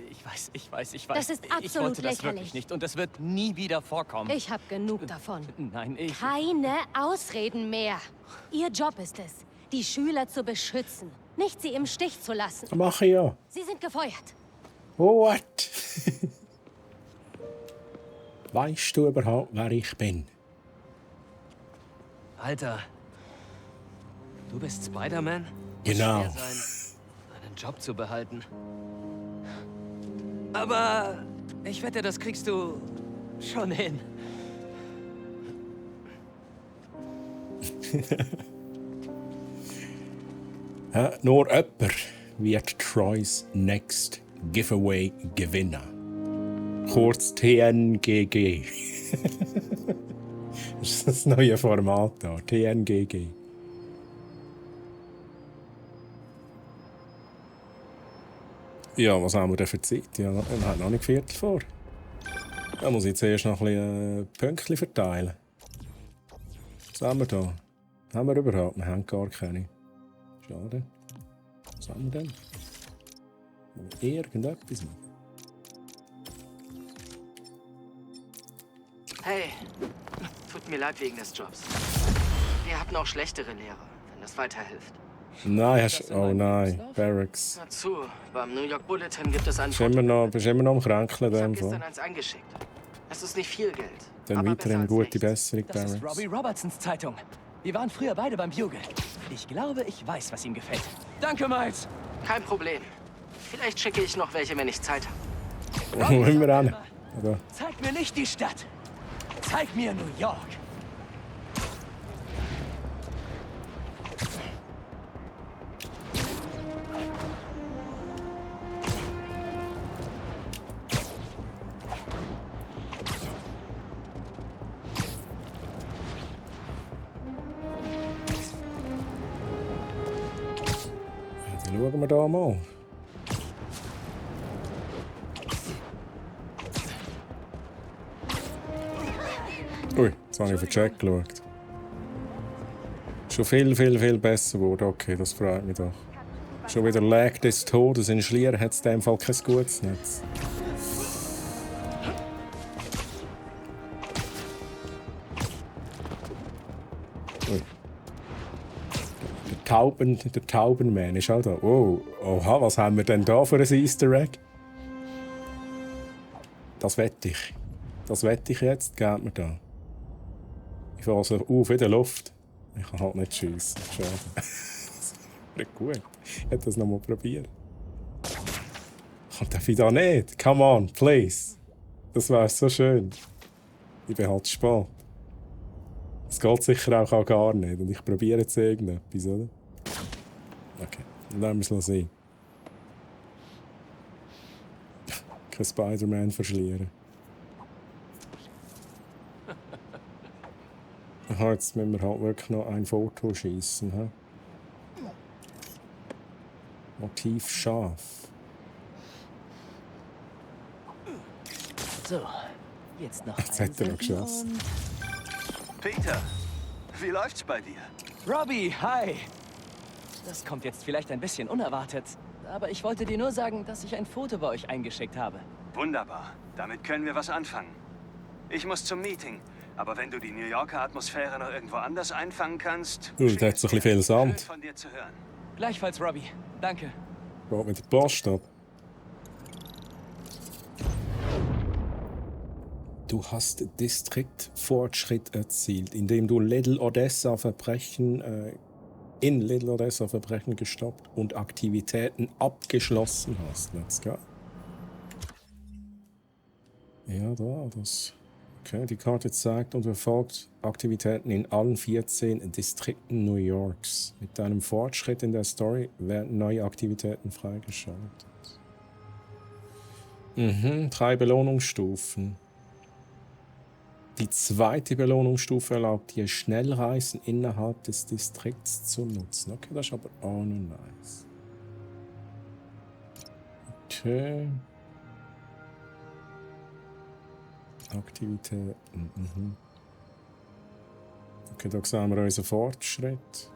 Das ist Ich absolut wollte das lächerlich. wirklich nicht und es wird nie wieder vorkommen. Ich habe genug davon. Nein, ich... Keine Ausreden mehr. Ihr Job ist es, die Schüler zu beschützen, nicht sie im Stich zu lassen. Mach ich ja. Sie sind gefeuert. What? Weißt du überhaupt, wer ich bin? Alter, du bist Spider-Man? Genau. Schwer sein, einen Job zu behalten. Aber ich wette, das kriegst du schon hin. Nur jemand wird Troys Next Giveaway gewinnen. Kurz TNGG. Das ist das neue Format da. TNGG. Ja, was haben wir denn für Zeit? Ja, wir haben noch nicht Viertel vor. Da muss ich jetzt erst noch ein bisschen Pünktchen verteilen. Was haben wir da? Haben wir überhaupt? Wir haben gar keine. Schade. Was haben wir denn? Irgendetwas machen. Hey, tut mir leid wegen des Jobs. Wir hatten auch schlechtere Lehrer, wenn das weiterhilft. Nein, hast du. Oh nein, Barracks. Na zu, beim New York Bulletin gibt es ein Bist immer noch am Kränkeln Ich in hab dem gestern Fall. eins eingeschickt. Es ist nicht viel Geld. Dann aber weiterhin besser als gute Besserung, Das ist Barracks. Robbie Robertsons Zeitung. Wir waren früher beide beim Bugle. Ich glaube, ich weiß, was ihm gefällt. Danke, Miles. Kein Problem. Vielleicht schicke ich noch welche, wenn ich Zeit habe. Wo wollen wir hin? Oder? Zeig mir nicht die Stadt. Zeig mir New York. Dann schauen wir da mal. Ui, jetzt habe ich auf den Chat geschaut. Schon viel besser geworden. Okay, das freut mich doch. Schon wieder Lag des Todes. In Schlieren hat es in dem Fall kein gutes Netz. Ui. Der Taubenman ist auch da. Oh, oha, was haben wir denn da für ein Easter Egg? Das wette ich. Das wette ich jetzt. Geht mir da. Ich fahre also auf in der Luft. Ich kann halt nicht schiessen. Schade. Nicht gut. Ich hätte das noch mal probieren. Darf ich da nicht? Come on, please. Das wäre so schön. Ich bin halt spät. Das geht sicher auch gar nicht. Und ich probiere jetzt irgendetwas, oder? Okay, dann lassen wir es sein. Kein Spider-Man verschlieren. Aha, jetzt müssen wir halt wirklich noch ein Foto schießen. He? Motiv scharf. So, jetzt noch Jetzt hat er noch geschossen. Peter, wie läuft's bei dir? Robbie, hi. Das kommt jetzt vielleicht ein bisschen unerwartet. Aber ich wollte dir nur sagen, dass ich ein Foto bei euch eingeschickt habe. Wunderbar. Damit können wir was anfangen. Ich muss zum Meeting. Aber wenn du die New Yorker Atmosphäre noch irgendwo anders einfangen kannst... Da hat so ein bisschen viel Sand. Von dir zu hören. Gleichfalls, Robbie. Danke. Geht mit der Post ab. Du hast Distriktfortschritt erzielt, indem du Little Odessa Verbrechen gestoppt und Aktivitäten abgeschlossen hast. Let's go. Ja, da, das. Okay, die Karte zeigt und verfolgt Aktivitäten in allen 14 Distrikten New Yorks. Mit deinem Fortschritt in der Story werden neue Aktivitäten freigeschaltet. 3 Belohnungsstufen. Die zweite Belohnungsstufe erlaubt dir Schnellreisen innerhalb des Distrikts zu nutzen. Okay, das ist aber auch noch nice. Okay. Aktivitäten. Okay, da sehen wir unseren Fortschritt.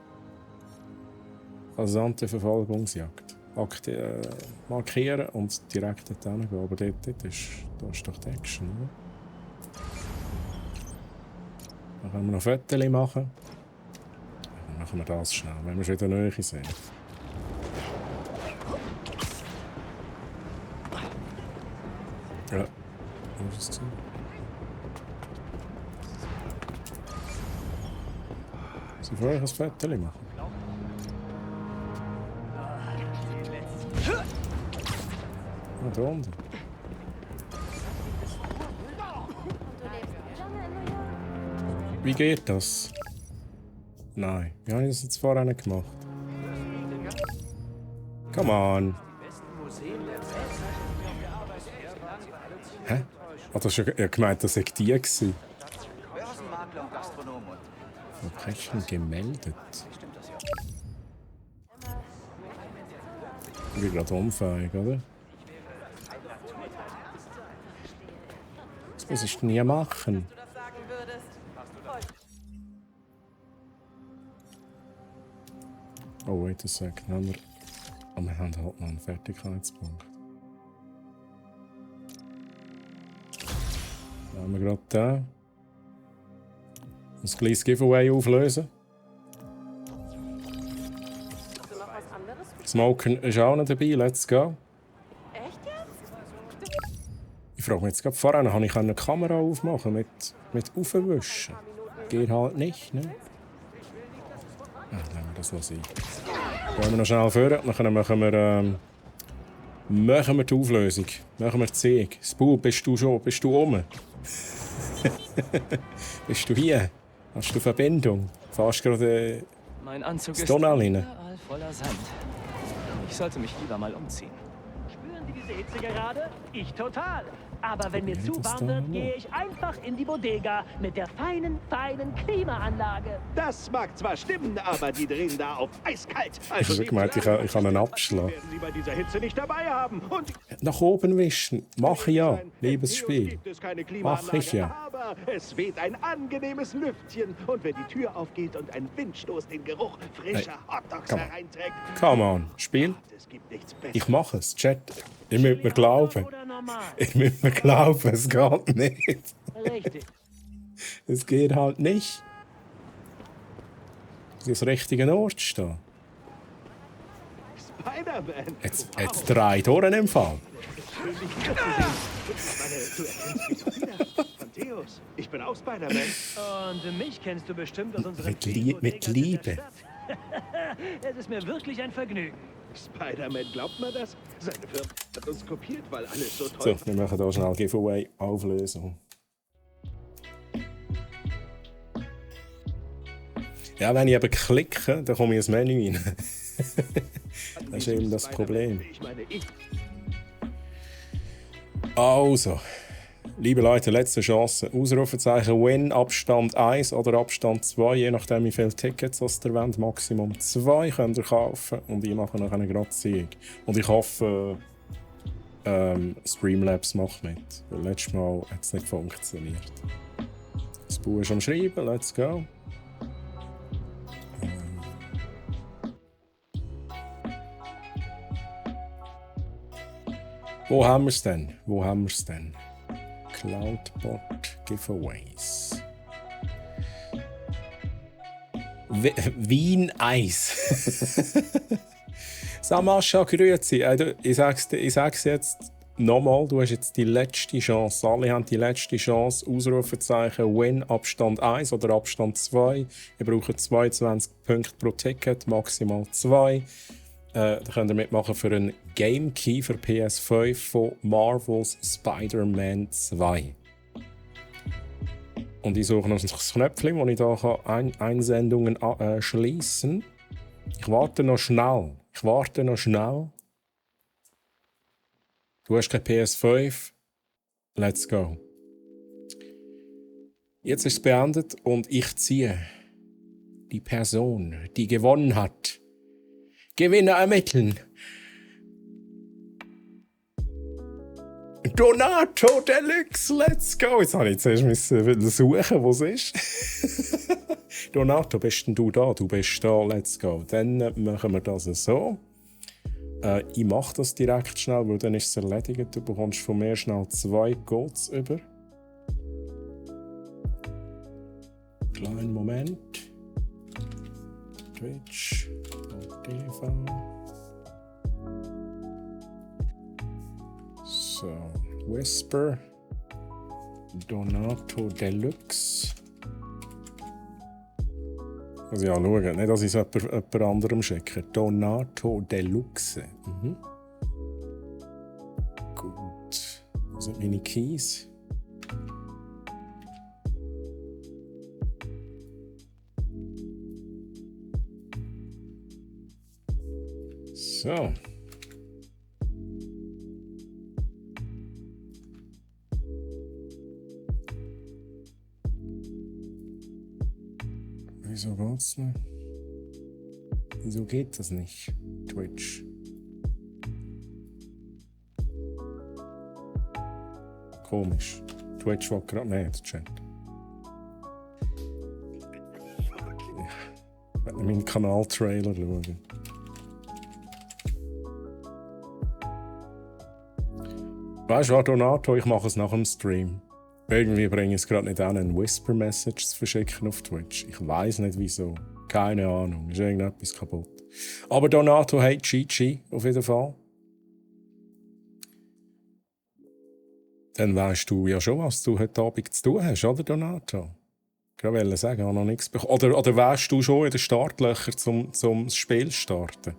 Rasante Verfolgungsjagd. Markieren und direkt dorthin gehen. Aber da ist doch die Action, oder? Dann können wir noch Fotos machen. Dann machen wir das schnell, wenn wir schon in der Nähe sind. Ja, wo ist es? Sie wollen ein Foto machen. Ah, da unten. Wie geht das? Nein, wie habe ich das jetzt vorher nicht gemacht? Come on. Hä? Ah, das ist ja gemeint, das sei die gewesen. Verbrechen gemeldet. Ich bin gerade unfähig, oder? Das ist nie machen. Oh, wait a second. Aber wir haben halt noch einen Fertigkeitspunkt. Da haben wir gerade da. Ein kleines Giveaway auflösen. Smoken ist auch noch dabei, let's go. Echt jetzt? Ich frage mich jetzt gerade vorher, habe ich eine Kamera aufmachen mit Aufwischen? Geht halt nicht, ne? Ja, dann lassen wir das noch sein. Gehen wir noch schnell vor, dann machen wir die Auflösung. Machen wir die Sieg. Spu, bist du um? Bist du hier? Hast du Verbindung? Fährst gerade Mein Anzug das ist Tunnel rein? überall voller Sand. Ich sollte mich lieber mal umziehen. Spüren Sie diese Hitze gerade? Ich total. Aber wenn mir Ja, zu das warm da wird, noch. gehe ich einfach in die Bodega mit der feinen Klimaanlage. Das mag zwar stimmen, aber die drehen da auf eiskalt. Ich habe gemeint, ich kann einen Abschlag. werden Sie bei dieser Hitze nicht dabei haben. Und Nach oben wischen. Mach ich ja, liebes Spiel. gibt es keine Mach Klimaanlage, ich ja. aber es weht ein angenehmes Lüftchen. Und wenn die Tür aufgeht und ein Windstoß den Geruch frischer Hotdogs come on. hereinträgt, Come on, Spiel. es gibt nichts Besseres. Ich mache es, Chat. Ihr müsst mir glauben. Oder normal? Ich müsst mir glauben, es geht nicht. Richtig. Es geht halt nicht. Ich muss am richtigen Ort stehen. Spider-Man. Jetzt 3 Toren im Fall. Schön, dich wiederzusehen. Du erkennst mich doch wieder. Von Theos. Ich bin auch Spider-Man. Und mich kennst du bestimmt aus unserem Mit Liebe. Es ist mir wirklich ein Vergnügen. Spider-Man, glaubt man das? Seine Firma hat uns kopiert, weil alles so So, toll wir machen hier schnell Giveaway-Auflösung. Ja, wenn ich eben klicke, dann komme ich ins Menü rein. Das ist eben das Problem. Ich meine, ich Also, liebe Leute, letzte Chance. Ausrufezeichen Win, Abstand 1 oder Abstand 2, je nachdem wie viele Tickets ihr wollt. Maximum 2 könnt ihr kaufen und ich mache noch einen Sieg. Und ich hoffe, Streamlabs macht mit. Weil letztes Mal hat es nicht funktioniert. Das Buch ist am Schreiben, let's go. Wo haben wir es denn? Cloudbot Giveaways. Wien Eis. Samascha, grüezi. Ich sag's jetzt nochmal, du hast jetzt die letzte Chance. Alle haben die letzte Chance. Ausrufezeichen Win, Abstand 1 oder Abstand 2. Ihr braucht 22 Punkte pro Ticket, maximal 2. Da könnt ihr mitmachen für einen Game Key für PS5 von Marvel's Spider-Man 2. Und ich suche noch ein Knöpfchen, wo ich hier Einsendungen schließen kann. Ich warte noch schnell. Du hast kein PS5. Let's go. Jetzt ist es beendet und ich ziehe die Person, die gewonnen hat. Gewinner ermitteln. Donato Deluxe, let's go. Jetzt habe ich zuerst suchen, wo es ist. Donato, bist denn du da? Du bist da, let's go. Dann machen wir das so. Ich mache das direkt schnell, weil dann ist es erledigt. Du bekommst von mir schnell 2 Codes über. Kleinen Moment. Twitch.tv. So, Whisper. Donato Deluxe. Also ja, schauen, nicht, dass ich es jemand anderem schicke. Donato Deluxe. Gut. Wo sind meine Keys? So. Wieso geht's nicht? Wieso geht das nicht? Twitch. Komisch. Twitch will gerade... Nein, der Chat. Ich werde meinen Kanal-Trailer schauen. Weißt du was, Donato? Ich mache es nach dem Stream. Irgendwie bringe ich es gerade nicht an, eine Whisper-Message zu verschicken auf Twitch. Ich weiß nicht wieso. Keine Ahnung. Ist irgendetwas kaputt. Aber Donato, hey, GG, auf jeden Fall. Dann weißt du ja schon, was du heute Abend zu tun hast, oder Donato? Ich wollte sagen, ich habe noch nichts bekommen. Oder weißt du schon in den Startlöchern zum Spiel starten?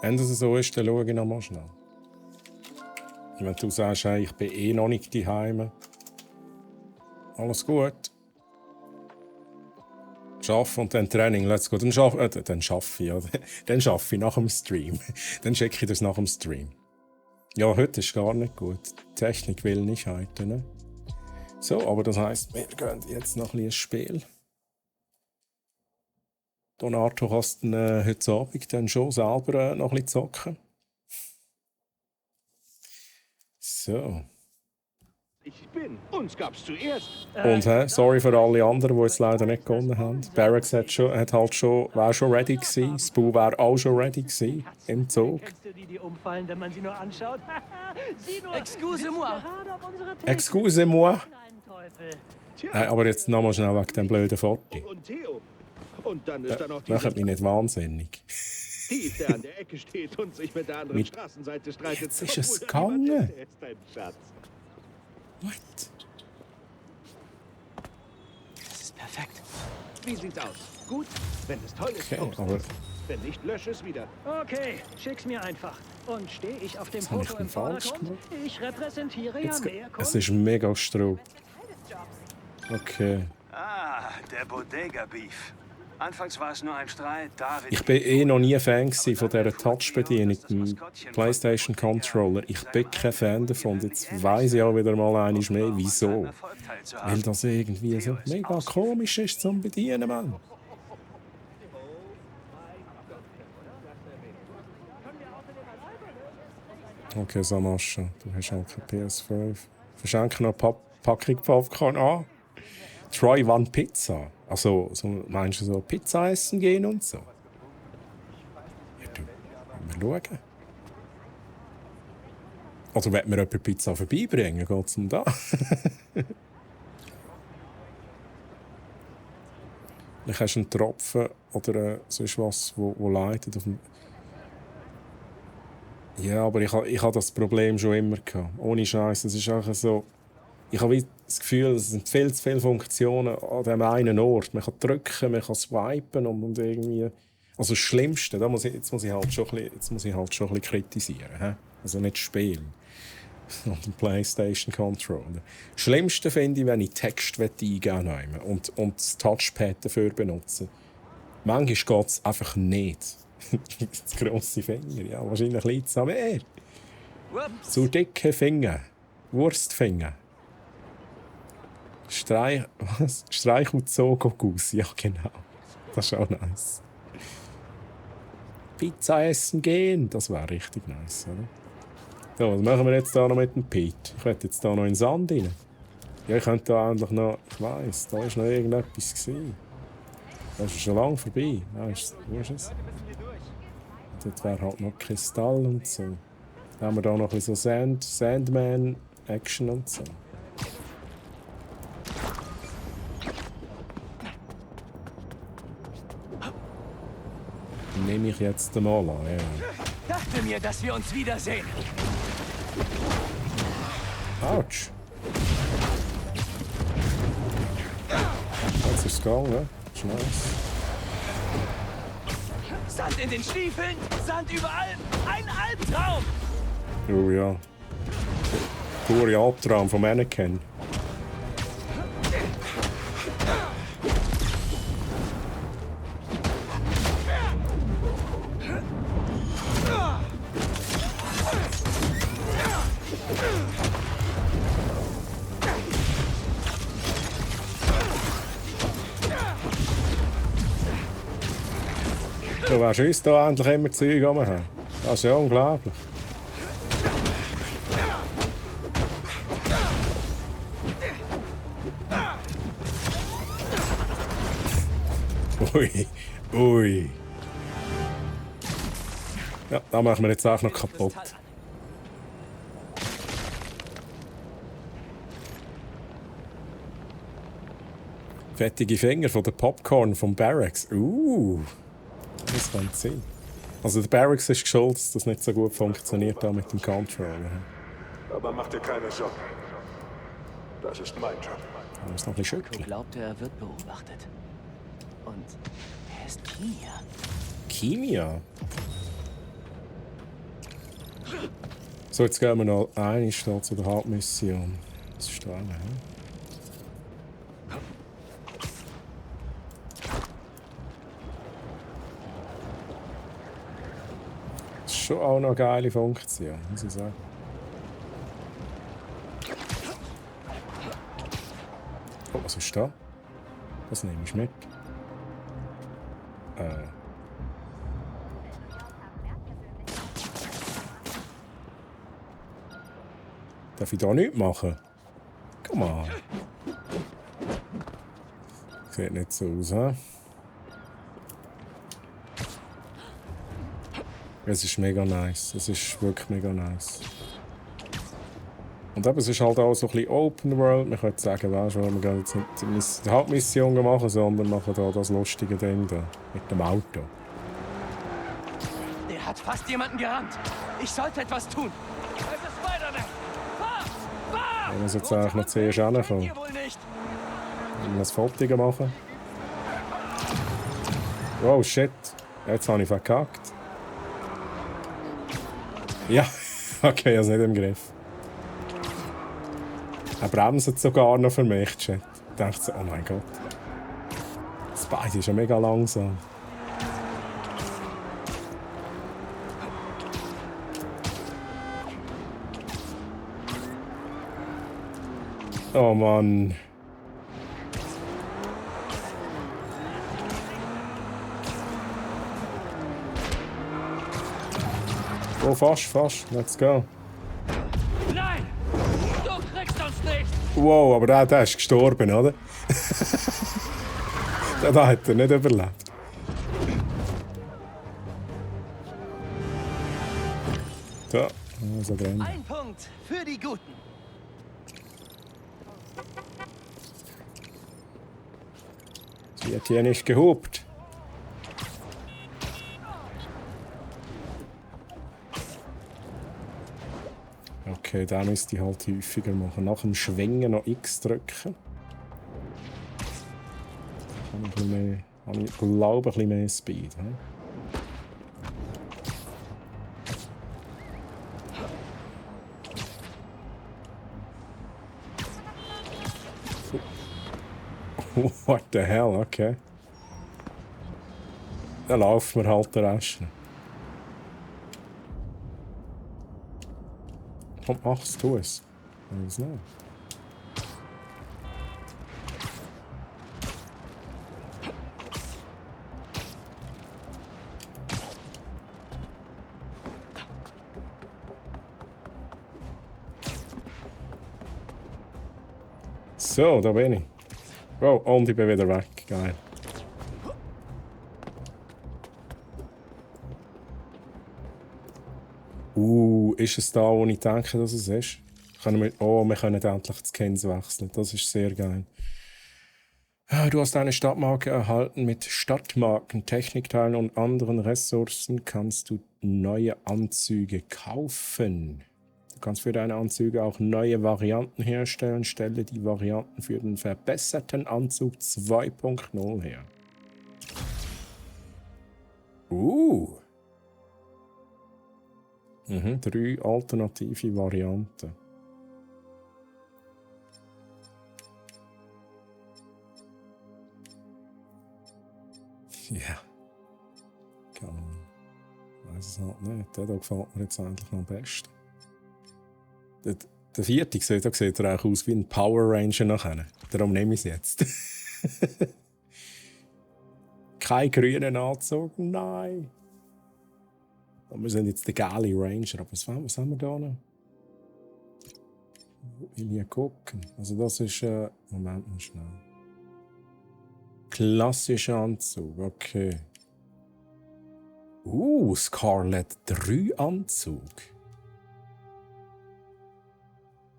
Wenn das so ist, dann schaue ich noch mal schnell. Wenn du sagst, hey, ich bin eh noch nicht daheim. Alles gut. Schaffen und dann Training, let's go. Dann schaffe ich, ja. Dann schaffe ich nach dem Stream. Dann checke ich das nach dem Stream. Ja, heute ist gar nicht gut. Die Technik will nicht heute, ne? So, aber das heisst, wir gehen jetzt noch ein bisschen ins Spiel. Donato kannst du heute Abend dann schon selber noch ein bisschen zocken. So. Ich bin. Uns gab's zuerst. Und sorry für alle anderen, die jetzt leider nicht gewonnen haben. Barracks war schon ready gewesen. Spoo war auch schon ready gewesen im Zug. Kennst du die umfallen, wenn man sie nur anschaut? Excusez-moi. Excusez-moi. Aber jetzt nochmal schnell wegen dem blöden Foto. Und Theo. Und dann ist da noch Macht mich nicht wahnsinnig. Steve, der an der Ecke steht und sich mit der anderen Straßenseite streitet. Jetzt ist es gegangen. What? Das ist perfekt. Wie sieht's aus? Gut? Wenn es toll ist, Okay, aber wenn nicht, lösch es wieder. Okay, schick's mir einfach. Und stehe ich auf dem Jetzt habe Foto ich im ihn falsch Vordergrund? gemacht. Ich repräsentiere Jetzt, ja mehr es ist mega Stroh. Okay. Ah, der Bodega-Beef. Anfangs war es nur ein Streit, David... Ich bin eh noch nie Fan von dieser Touch-Bedienung, dem PlayStation-Controller. Ich bin kein Fan davon. Jetzt weiss ich auch wieder mal einmal mehr, wieso. Weil das irgendwie so mega komisch ist zum Bedienen, Mann. Okay, Samascha, du hast auch keine PS5. Verschenke noch eine Packung Popcorn an. Try one Pizza. Also, so, meinst du so Pizza essen gehen und so? Ja, du, wir schauen. Also, wenn mir jemand Pizza vorbeibringen, geht es um da. Vielleicht hast du einen Tropfen oder sonst was, wo leitet auf dem... Ja, aber ich habe das Problem schon immer gehabt. Ohne Scheiß, es ist einfach so... Ich habe das Gefühl, es sind viel zu viele Funktionen an diesem einen Ort. Man kann drücken, man kann swipen und irgendwie... Also das Schlimmste, jetzt muss ich halt schon ein bisschen kritisieren. He? Also nicht spielen. Und den PlayStation-Controller. Das Schlimmste finde ich, wenn ich Text eingeben möchte und das Touchpad dafür benutze. Manchmal geht es einfach nicht. Das grosse Finger, ja, wahrscheinlich liegt es an mir. Zu dicke Finger. Wurstfinger. Streich und Zogogus, ja genau. Das ist auch nice. Pizza essen gehen, das wäre richtig nice, oder? So, was machen wir jetzt da noch mit dem Pete? Ich werde jetzt da noch in den Sand rein. Ja, ich könnte da endlich noch... Ich weiss, da war noch irgendetwas gewesen. Das ist schon lange vorbei. Weißt du, wo ist es? Dort wäre halt noch Kristall und so. Dann haben wir da noch ein bisschen so Sandman-Action und so. Nehme ich jetzt mal an, ja. Dachte mir, dass wir uns wiedersehen. Autsch. Jetzt ist es gegangen, ne? Ist nice. Sand in den Stiefeln, Sand überall. Ein Albtraum. Oh ja. Pure Albtraum vom Anakin. Du weißt, uns da endlich immer Zeug haben. Das ist ja unglaublich. Ui. Ui. Ja, da machen wir jetzt auch noch kaputt. Fettige Finger von der Popcorn vom Barracks. Das könnte sein. Also der Barracks ist schuld, dass das nicht so gut funktioniert da mit dem Controller. Aber mach dir keine Sorgen. Das ist mein Job. Da muss noch ein bisschen schütteln. Glaubt, er wird beobachtet. Und er ist Kimia. Kimia? So, jetzt gehen wir noch eine Stadt zu der Hauptmission. Das ist da, ne? Das ist schon auch noch eine geile Funktion, muss ich sagen. Oh, was ist da? Das nehme ich mit. Darf ich da nichts machen? Komm mal. Sieht nicht so aus, hä? Es ist mega nice. Es ist wirklich mega nice. Und eben, es ist halt auch so ein bisschen Open World. Man könnte sagen, weißt du, wir gehen jetzt nicht die Hauptmission machen, sondern machen da das lustige Ding da. Mit dem Auto. Der hat fast jemanden gerammt. Ich sollte etwas tun. Es ist Spider-Man. Fahr! Wir müssen jetzt eigentlich noch zuerst hinkommen. Hier wohl nicht. Wir müssen das Foto machen. Wow, shit. Jetzt habe ich verkackt. Ja, okay, er ist nicht im Griff. Er bremst sogar noch für mich, Chat. Ich dachte so, oh mein Gott. Das Bein ist ja mega langsam. Oh Mann. Oh, fast. Let's go. Nein! Du kriegst uns nicht! Wow, aber der ist gestorben, oder? Den hat er nicht überlebt. So, also drin. Ein Punkt für die Guten. Sie hat hier nicht gehupt. Okay, den müsste ich halt häufiger machen. Nach dem Schwingen noch X drücken. Dann habe ich, ein bisschen mehr Speed. He? What the hell, okay. Dann laufen wir halt den Rest. Komm, mach's, tu es. Was nicht? So, da bin ich. Oh, und ich bin wieder weg. Geil. Ist es da, wo ich denke, dass es ist? Wir können endlich die Skins wechseln. Das ist sehr geil. Du hast eine Stadtmarke erhalten. Mit Stadtmarken, Technikteilen und anderen Ressourcen kannst du neue Anzüge kaufen. Du kannst für deine Anzüge auch neue Varianten herstellen. Stelle die Varianten für den verbesserten Anzug 2.0 her. 3 alternative Varianten. Ja. Geil. Ich weiss es halt nicht. Der gefällt mir jetzt eigentlich noch am besten. Der vierte sieht er auch aus wie ein Power Ranger nachher. Darum nehme ich es jetzt. Kein grünen Anzug, nein. Und wir sind jetzt der geile Ranger. Aber was haben wir da noch? Ich will hier gucken. Also das ist... Moment mal schnell. Klassischer Anzug, okay. Scarlet 3 Anzug.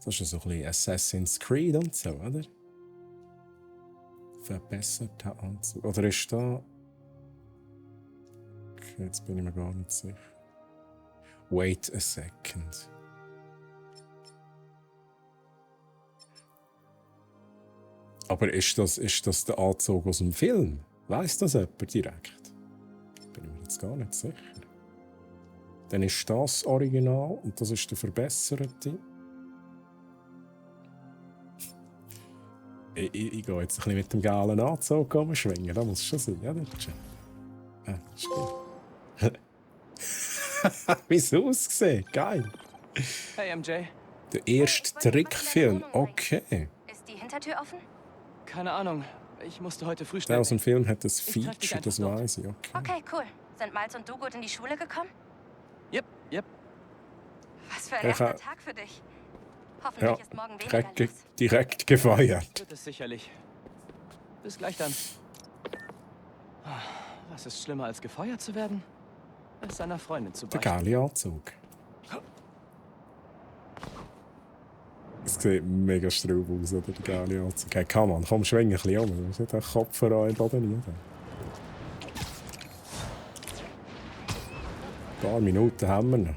Das ist so ein bisschen Assassin's Creed und so, oder? Verbesserter Anzug. Oder ist da... Okay, jetzt bin ich mir gar nicht sicher. Wait a second. Aber ist das der Anzug aus dem Film? Weiss das jemand direkt? Bin ich mir jetzt gar nicht sicher. Dann ist das Original und das ist der verbesserte. Ich gehe jetzt ein bisschen mit dem geilen Anzug schwingen, das muss schon sein, ja? Ist gut. Wie es aussieht, geil. Hey MJ. Der erste Trickfilm, okay. Ist die Hintertür offen? Keine Ahnung. Ich musste heute früh Der schnell. aus dem Film hat das Feature, das weiß ich. Okay, cool. Sind Miles und du gut in die Schule gekommen? Yep. Was für ein erster Tag für dich. Hoffentlich Ja, ist morgen weniger los. direkt gefeiert. Wird es sicherlich. Bis gleich dann. Was ist schlimmer als gefeuert zu werden? Es seiner Freundin zu Der beichten. geile Anzug. Es sieht mega straub aus, oder? Der geile Anzug. Hey, komm, schwing ein bisschen um. Du musst nicht den Kopf voran in den Boden rein. Ein paar Minuten haben wir noch.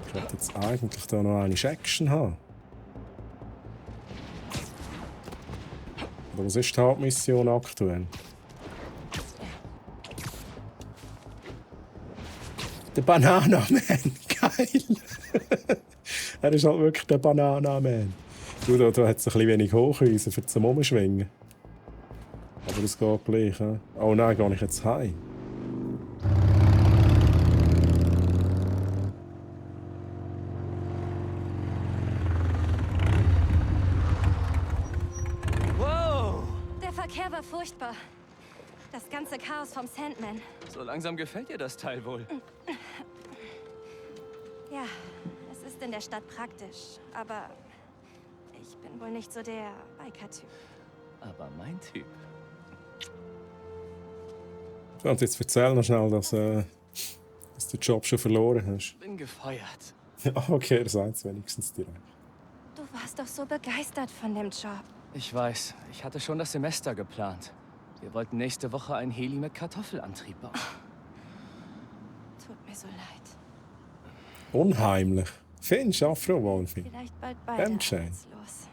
Ich wollte jetzt eigentlich da noch eine Action haben. Aber was ist die Hauptmission aktuell? Der Banana-Man! Geil! Er ist halt wirklich der Banana-Man. Du, da hat es ein bisschen wenig Hochhäuser für zum Umschwingen. Aber es geht gleich. He? Oh nein, gehe ich jetzt heim? Wow! Der Verkehr war furchtbar. Das ganze Chaos vom Sandman. So langsam gefällt dir das Teil wohl. Ja, es ist in der Stadt praktisch, aber ich bin wohl nicht so der Biker-Typ. Aber mein Typ. Und jetzt erzähl noch schnell, dass du den Job schon verloren hast. Ich bin gefeuert. Okay, er sagt es wenigstens direkt. Du warst doch so begeistert von dem Job. Ich weiß, ich hatte schon das Semester geplant. Wir wollten nächste Woche ein Heli mit Kartoffelantrieb bauen. Tut mir so leid. Unheimlich. Findest du Afro-Wolfi? Vielleicht bald beide arbeitslos.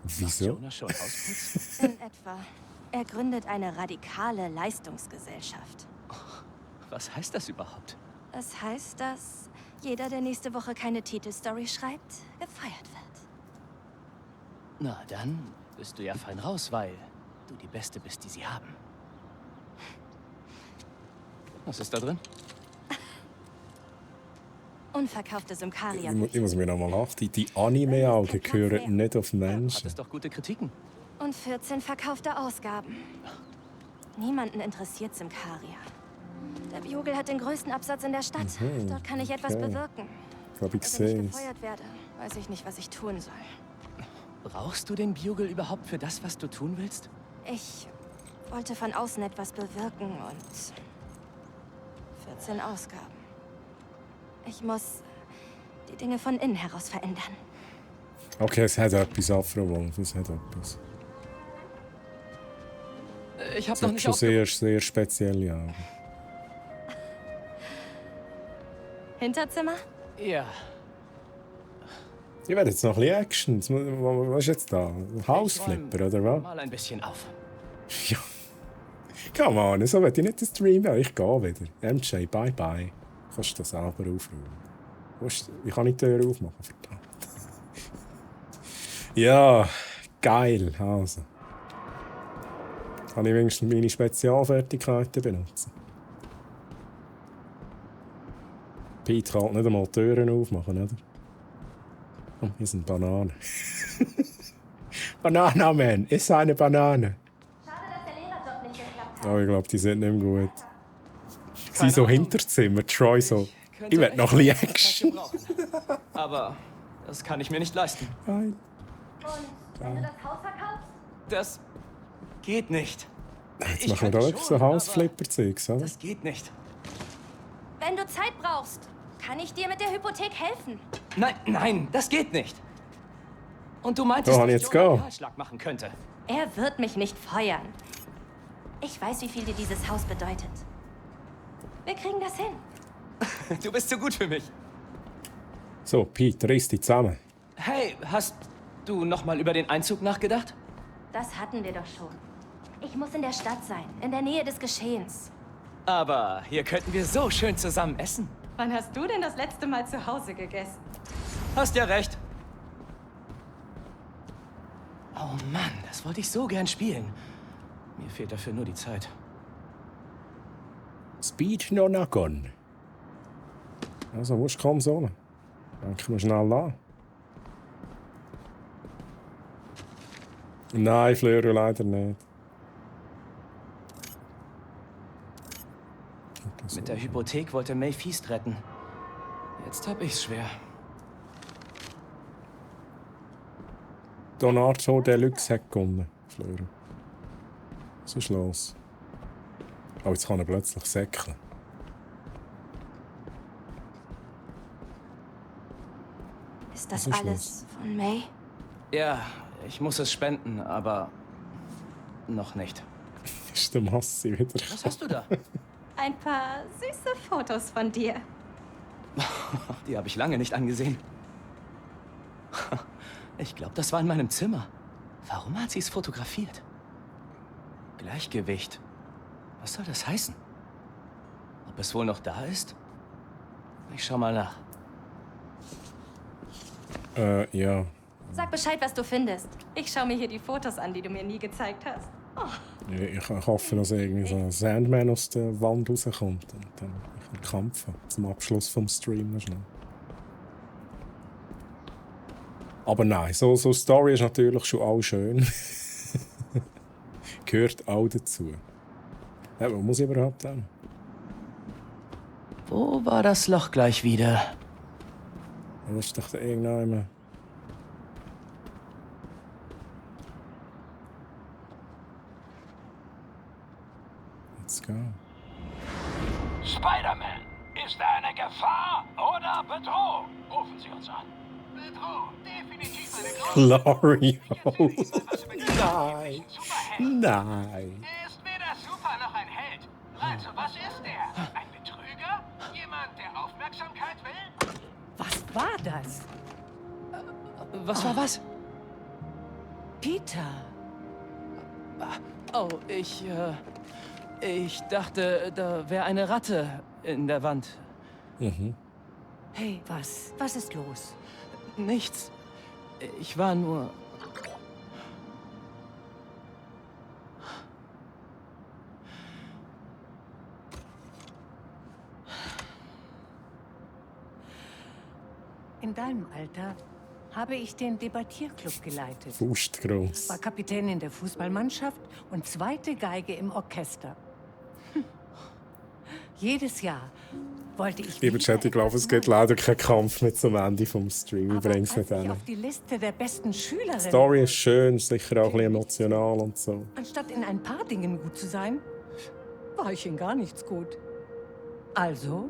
Wieso? Jonas schon ausputzen? In etwa. Er gründet eine radikale Leistungsgesellschaft. Was heißt das überhaupt? Das heißt, dass jeder, der nächste Woche keine Titelstory schreibt, gefeuert wird. Na, dann bist du ja fein raus, weil du die Beste bist, die sie haben. Was ist da drin? Unverkaufte Symparia. Ich muss mir noch mal achten. Die Anime-Augen gehören nicht auf Hat Menschen. es doch gute Kritiken. Und 14 verkaufte Ausgaben. Niemanden interessiert Symparia. Der Bugle hat den größten Absatz in der Stadt. Dort kann ich etwas bewirken. Hab ich Wenn ich gesehen. gefeuert werde, weiß ich nicht, was ich tun soll. Brauchst du den Bugle überhaupt für das, was du tun willst? Ich wollte von außen etwas bewirken und 14 Ausgaben. Ich muss die Dinge von innen heraus verändern. Okay, es hat etwas, Afro-Wolfi. Es hat etwas. Ich hab Es noch hat nicht schon sehr spezielle Augen. Hinterzimmer? Ja. Ich werde jetzt noch ein bisschen Action. Was ist jetzt da? Ein Hausflipper, oder was? Mal ein bisschen auf. Ja. Come on, so will ich nicht den Stream haben. Ich gehe wieder. MJ, bye bye. Kannst du das selber aufräumen? Ich kann nicht die Tür aufmachen, verdammt. Ja, geil. Also. Kann ich wenigstens meine Spezialfertigkeiten benutzen? Pete kann halt nicht einmal die Türen aufmachen, oder? Oh, hier sind Bananen. Banana-Man, iss eine Banane. Schade, dass der Lehrerjob nicht geklappt hat. Oh, ich glaube, die sind nicht mehr gut. Sie so Hinterzimmer, Troy so. Ich will noch ein bisschen Action. Aber das kann ich mir nicht leisten. Nein. Und wenn du das Haus verkaufst? Das geht nicht. Jetzt machen wir da wirklich so Hausflipper-Zeugs, oder? Das geht nicht. Wenn du Zeit brauchst, kann ich dir mit der Hypothek helfen. Nein, das geht nicht. Und du meintest, Da dass kann ich jetzt Joe gehen. einen Kahlschlag machen könnte. Er wird mich nicht feuern. Ich weiß, wie viel dir dieses Haus bedeutet. Wir kriegen das hin. Du bist zu gut für mich. So, Pete, reiss dich zusammen. Hey, hast du noch mal über den Einzug nachgedacht? Das hatten wir doch schon. Ich muss in der Stadt sein, in der Nähe des Geschehens. Aber hier könnten wir so schön zusammen essen. Wann hast du denn das letzte Mal zu Hause gegessen? Hast ja recht. Oh Mann, das wollte ich so gern spielen. Mir fehlt dafür nur die Zeit. Speed no Nagon. Also, wo ist die Konsole? Denken wir schnell an. Nein, Flöre leider nicht. Mit der Hypothek wollte May Feast retten. Jetzt hab ich's schwer. Donato Deluxe hat gewonnen, Flöre. Was ist los? Oh, jetzt kann er plötzlich säckeln. Ist das Was ist alles von May? Ja, ich muss es spenden, aber noch nicht. Ist der Massi wieder? Was hast du da? Ein paar süße Fotos von dir. Die habe ich lange nicht angesehen. Ich glaube, das war in meinem Zimmer. Warum hat sie es fotografiert? Gleichgewicht. Was soll das heißen? Ob es wohl noch da ist? Ich schau mal nach. Ja. Sag Bescheid, was du findest. Ich schaue mir hier die Fotos an, die du mir nie gezeigt hast. Oh. Ich hoffe, dass irgendwie so ein Sandman aus der Wand rauskommt und dann ich kann kämpfen zum Abschluss vom Stream noch schnell. Aber nein, so Story ist natürlich schon auch schön. Gehört auch dazu. Ja, wo muss ich überhaupt hin? Wo war das Loch gleich wieder? Das ist doch da irgendeiner. Let's go. Spider-Man, ist er eine Gefahr oder Bedrohung? Rufen Sie uns an. Bedrohung, definitiv eine große... Lario! Nein! Nein! Er ist weder super noch ein Held. Also, was ist er? Ein Betrüger? Jemand, der Aufmerksamkeit will? Was war das? Was war was? Peter. Oh, ich dachte, da wäre eine Ratte in der Wand. Mhm. Hey, was ist los? Nichts. Ich war nur... In deinem Alter habe ich den Debattierclub geleitet. Faustgross. War Kapitän in der Fußballmannschaft und zweite Geige im Orchester. Jedes Jahr wollte ich... Lieber Chat, ich glaube, es gibt leider keinen Kampf mit zum Ende vom Stream. Ich bringe es nicht als ich hin. auf die Liste der besten Schülerinnen... Die Story ist schön, sicher auch ein bisschen emotional und so. Anstatt in ein paar Dingen gut zu sein, war ich in gar nichts gut. Also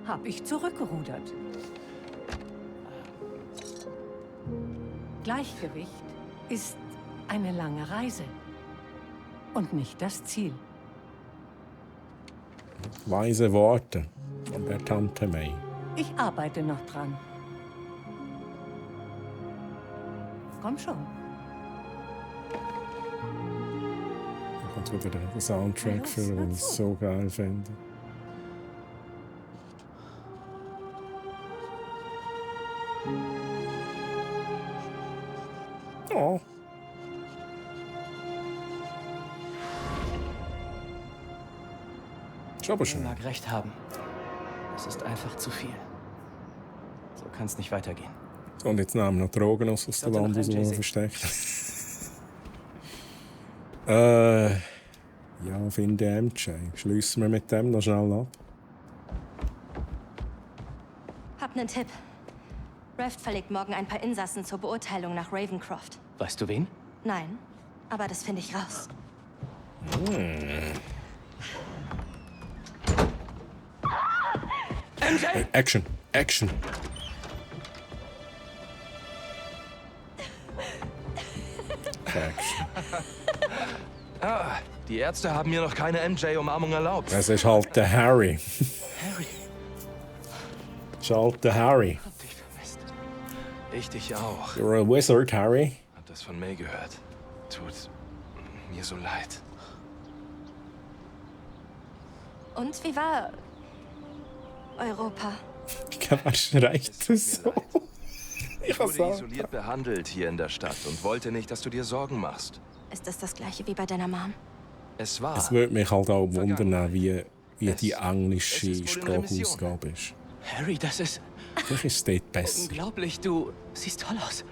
habe ich zurückgerudert. Gleichgewicht ist eine lange Reise und nicht das Ziel. Weise Worte von der Tante May. Ich arbeite noch dran. Komm schon. Da kommt wieder der Soundtrack für, den ich so geil finde. Oh. Ist aber schön. Ich mag recht haben. Das ist einfach zu viel. So kann es nicht weitergehen. So, und jetzt nehmen wir noch Drogen aus der Wand, die wir versteckt. Ja, finde MJ. Schliessen wir mit dem noch schnell ab. Hab nen Tipp. Raft verlegt morgen ein paar Insassen zur Beurteilung nach Ravencroft. Weißt du wen? Nein, aber das finde ich raus. MJ! Action, Action. Action. Ah, die Ärzte haben mir noch keine MJ-Umarmung erlaubt. Das ist halt der Harry. Harry. Das ist halt der Harry. Hab dich vermisst. Ich dich auch. You're a wizard, Harry. Hab das von May gehört. Tut mir so leid. Und wie war Europa? Was schreit das so? Ich wurde isoliert behandelt hier in der Stadt und wollte nicht, dass du dir Sorgen machst. Ist das gleiche wie bei deiner Mom? Es war. Es würde mich halt auch wundern, wie die englische Sprachausgabe ist. Harry, das ist Vielleicht ist es dort besser. unglaublich. Du siehst toll aus.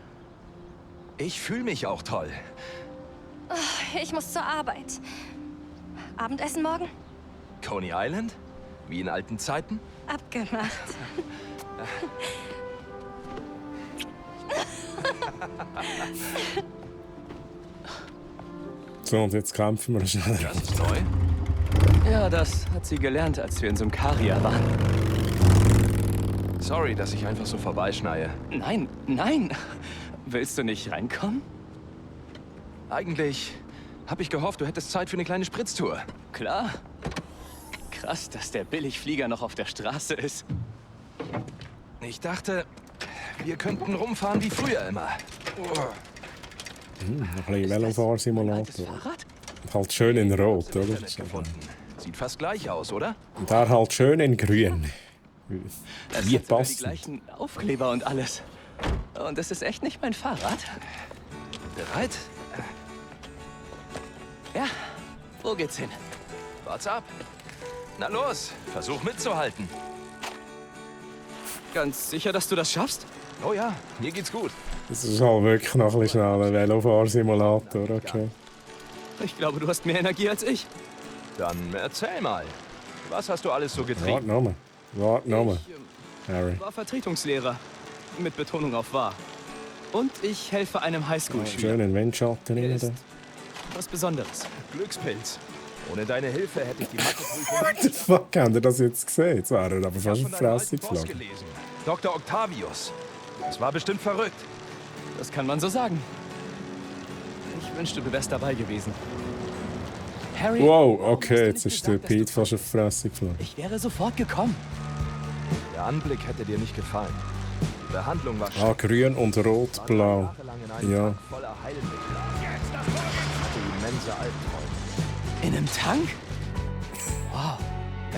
Ich fühle mich auch toll. Oh, ich muss zur Arbeit. Abendessen morgen? Coney Island? Wie in alten Zeiten? Abgemacht. So, und jetzt kämpfen wir schnell. Das ist neu. Ja, das hat sie gelernt, als wir in Symkaria waren. Sorry, dass ich einfach so vorbeischneie. Nein, nein. Willst du nicht reinkommen? Eigentlich habe ich gehofft, du hättest Zeit für eine kleine Spritztour. Klar. Krass, dass der Billigflieger noch auf der Straße ist. Ich dachte, wir könnten rumfahren wie früher immer. Noch ein bisschen Velofahrsimulator. Fahrrad? Halt schön in Rot, oder? Gefunden. Sieht fast gleich aus, oder? Und der halt schön in Grün. Es Wie hat sogar die passend. gleichen Aufkleber und alles. Und es ist echt nicht mein Fahrrad. Bereit? Ja, wo geht's hin? Wart's ab. Na los, versuch mitzuhalten. Ganz sicher, dass du das schaffst? Oh ja, mir geht's gut. Das ist halt wirklich noch ein bisschen schnell ein Velofahrsimulator, okay. Ich glaube, du hast mehr Energie als ich. Dann erzähl mal. Was hast du alles so getrieben? Warte nochmal. Harry. Ich war Vertretungslehrer. Mit Betonung auf war. Und ich helfe einem Highschool-Schüler. Schön in Windschatten rein. Ist was Besonderes. Glückspilz. Ohne deine Hilfe hätte ich die Matheprüfung What the fuck, habt ihr das jetzt gesehen? Jetzt wäre er aber fast in die Fresse geflogen. gelesen. Dr. Octavius. Das war bestimmt verrückt. Das kann man so sagen. Ich wünschte, du wärst dabei gewesen. Harry, Wow, okay, jetzt ist der Pete fast auf die Fresse geflogen. ich wäre sofort gekommen. Der Anblick hätte dir nicht gefallen. Die Behandlung war Ah, grün und rot, blau. Ja. voller Heilmittel. Ich hatte immense Albträume. In einem Tank? Wow.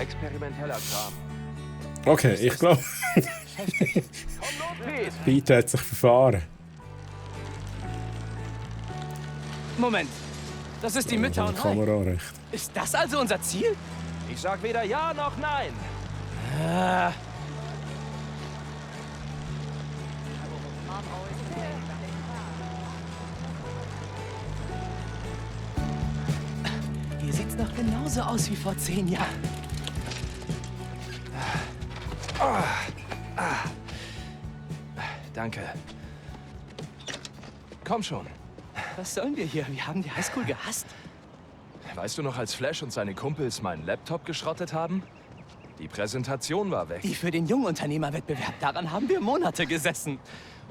Experimenteller Kram. Okay, ich glaube, Pete hat sich verfahren. Moment. Das ist die Midtown High. Kamera recht. Ist das also unser Ziel? Ich sag weder ja noch nein. Hier sieht's noch genauso aus wie vor 10 Jahren. Danke. Komm schon. Was sollen wir hier? Wir haben die Highschool gehasst. Weißt du noch, als Flash und seine Kumpels meinen Laptop geschrottet haben? Die Präsentation war weg. Die für den Jungunternehmerwettbewerb. Daran haben wir Monate gesessen.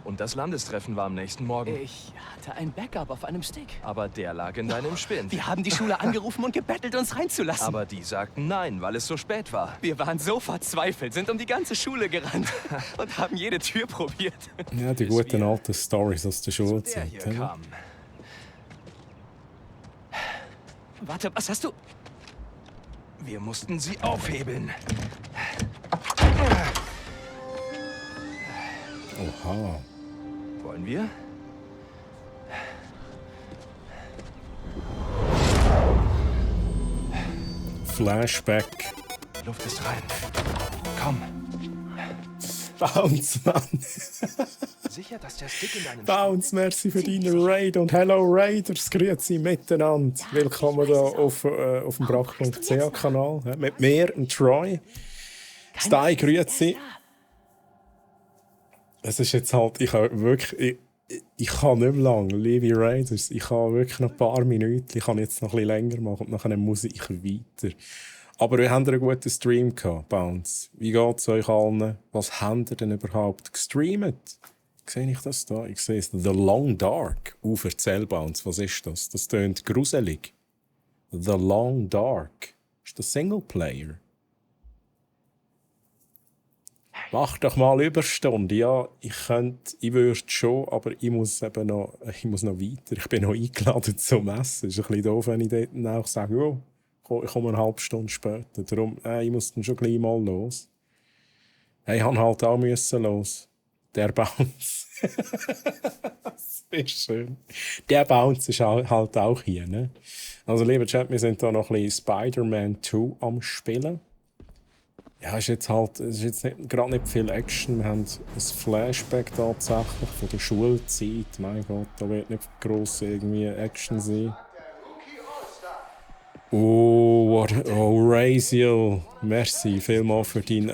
Und das Landestreffen war am nächsten Morgen. Ich hatte ein Backup auf einem Stick. Aber der lag in deinem Spind. Wir haben die Schule angerufen und gebettelt, uns reinzulassen. Aber die sagten nein, weil es so spät war. Wir waren so verzweifelt, sind um die ganze Schule gerannt und haben jede Tür probiert. Ja, die guten alten Stories aus der Schulzeit. Hier kam. Warte, was hast du? Wir mussten sie aufhebeln. Oha. Wollen wir? Flashback. Die Luft ist rein. Komm. Bounce, Mann. Sicher, dass der Stick in deinem Bounce, merci für deinen Raid und Hello Raiders, grüezi miteinander. Willkommen hier auf dem Brack.ch-Kanal mit mir und Troy. Stay, grüezi. Es ist jetzt halt, ich habe wirklich, Ich kann nicht mehr lange. Liebe Raiders, ich kann wirklich noch ein paar Minuten. Ich kann jetzt noch ein bisschen länger machen und dann muss ich weiter. Aber wir haben einen guten Stream gehabt, Bounce. Wie geht es euch allen? Was habt ihr denn überhaupt gestreamt? Sehe ich das da? Ich sehe es. The Long Dark. Erzähl, Bounce, was ist das? Das tönt gruselig. The Long Dark. Ist das Singleplayer? Mach doch mal Überstunde. Ja, ich würde schon, aber ich muss noch weiter. Ich bin noch eingeladen zum Essen. Es ist ein bisschen doof, wenn ich dort auch sage, oh, ich komme eine halbe Stunde später. Darum, ich muss dann schon gleich mal los. Ich musste halt auch los. Der Bounce. Das ist schön. Der Bounce ist halt auch hier. Ne? Also, lieber Chat, wir sind da noch ein bisschen Spider-Man 2 am Spielen. Ja, es ist jetzt gerade nicht viel Action. Wir haben ein Flashback tatsächlich von der Schulzeit. Mein Gott, da wird nicht gross irgendwie Action sein. Oh, Raziel, merci vielmals für deinen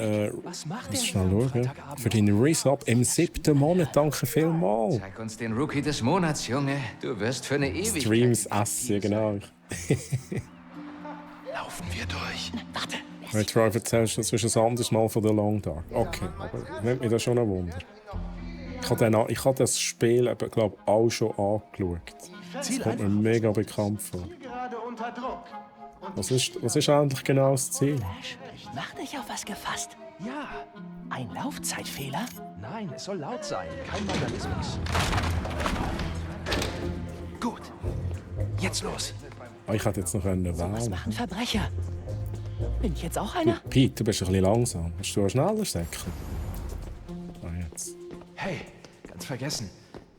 für deinen Resub im 7. Monat. Danke vielmals. Zeig uns den Rookie des Monats, Junge. Du wirst für eine Ewigkeit... Streams essen, genau. Laufen wir durch. Warte. Wenn du erzählst, das ist ein anderes Mal von der Long Dark. Okay, aber nimmt mich das schon ein Wunder. Ich habe das Spiel, glaube ich, auch schon angeschaut. Das kommt mir mega bekannt vor. Was ist eigentlich genau das Ziel? Ich mach dich auf was gefasst. Ja. Ein Laufzeitfehler? Nein, es soll laut sein. Kein Vandalismus. Gut. Jetzt los. Ich hätte jetzt noch wählen. Was machen Verbrecher? Bin ich jetzt auch einer? Pete, du bist ein bisschen langsam. Hast du einen schneller Säckchen? Jetzt. Hey, ganz vergessen.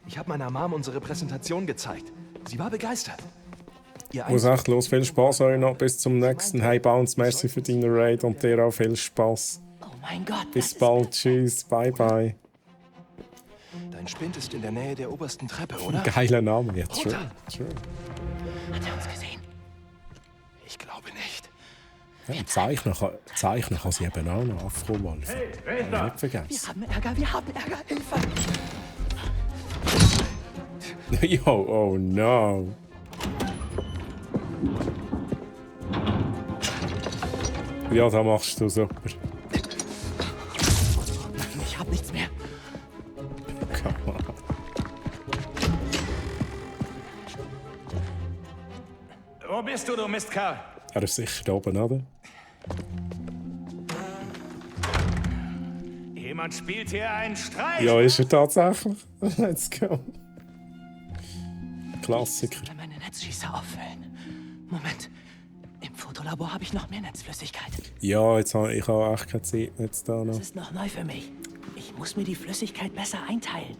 Ich habe meiner Mom unsere Präsentation gezeigt. Sie war begeistert. Muss echt los. Viel Spaß euch noch. Bis zum nächsten. Hey Bounce, merci für deine Raid und dir auch viel Spaß. Oh mein Gott. Bis bald. Tschüss. Bye bye. Dein Spind ist in der Nähe der obersten Treppe, oder? Geiler Name jetzt schon. Hat er uns gesehen? Ich glaube nicht. Ja, Zeichner kann sie eben auch noch. Afro-Wolf. Hey, wer ist da? Nicht vergessen. Wir haben Ärger. Hilfe. Yo, oh no. Ja, da machst du super. Ich hab nichts mehr. Come on. Wo bist du Mistkerl? Er ist sicher da oben, oder? Jemand spielt hier einen Streich. Ja, ist er tatsächlich. Let's go. Klassiker. Ich meine Netzschießer auffüllen. Moment. Im Fotolabor habe ich noch mehr Netzflüssigkeit. Ja, ich habe echt keine Zeit jetzt da noch. Das ist noch neu für mich. Ich muss mir die Flüssigkeit besser einteilen.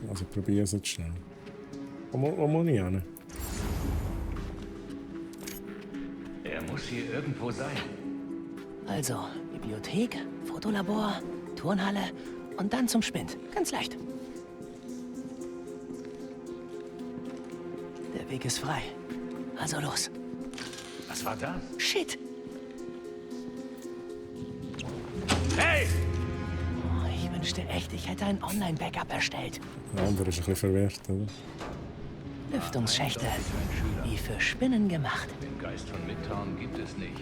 Also probier es jetzt schnell. Wo muss ich hin? Er muss hier irgendwo sein. Also, Bibliothek, Fotolabor, Turnhalle und dann zum Spind. Ganz leicht. Der Weg ist frei. Also los. Was war das? Shit. Hey! Oh, ich wünschte echt, ich hätte ein Online-Backup erstellt. Der andere ist ein bisschen verwirrt, oder? Lüftungsschächte. Wie für Spinnen gemacht. Den Geist von Midtown gibt es nicht.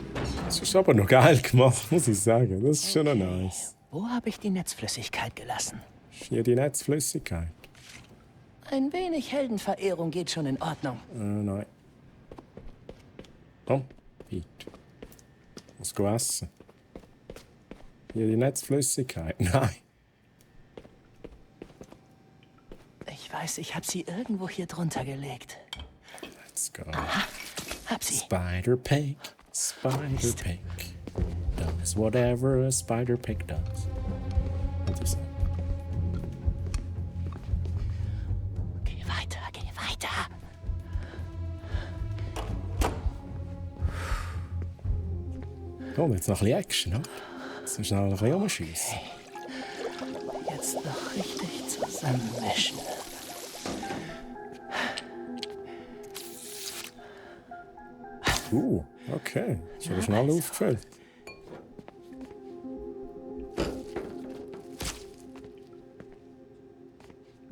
Das ist aber noch geil gemacht, muss ich sagen. Das ist schon noch nice. Wo habe ich die Netzflüssigkeit gelassen? Hier die Netzflüssigkeit. Ein wenig Heldenverehrung geht schon in Ordnung. Nein. Komm, Pete. Was gehen essen? Hier die Netzflüssigkeit. Nein. Ich weiß, ich habe sie irgendwo hier drunter gelegt. Let's go. Aha, hab sie. Spider-Pig. Spider-Pig. Does whatever a Spider-Pig does. Was ist das? Geh weiter. Komm, jetzt noch ein bisschen Action, oder? Jetzt müssen wir schnell ein bisschen umschiessen. Jetzt noch richtig zusammenmischen. Okay. Ist aber schnell aufgefüllt.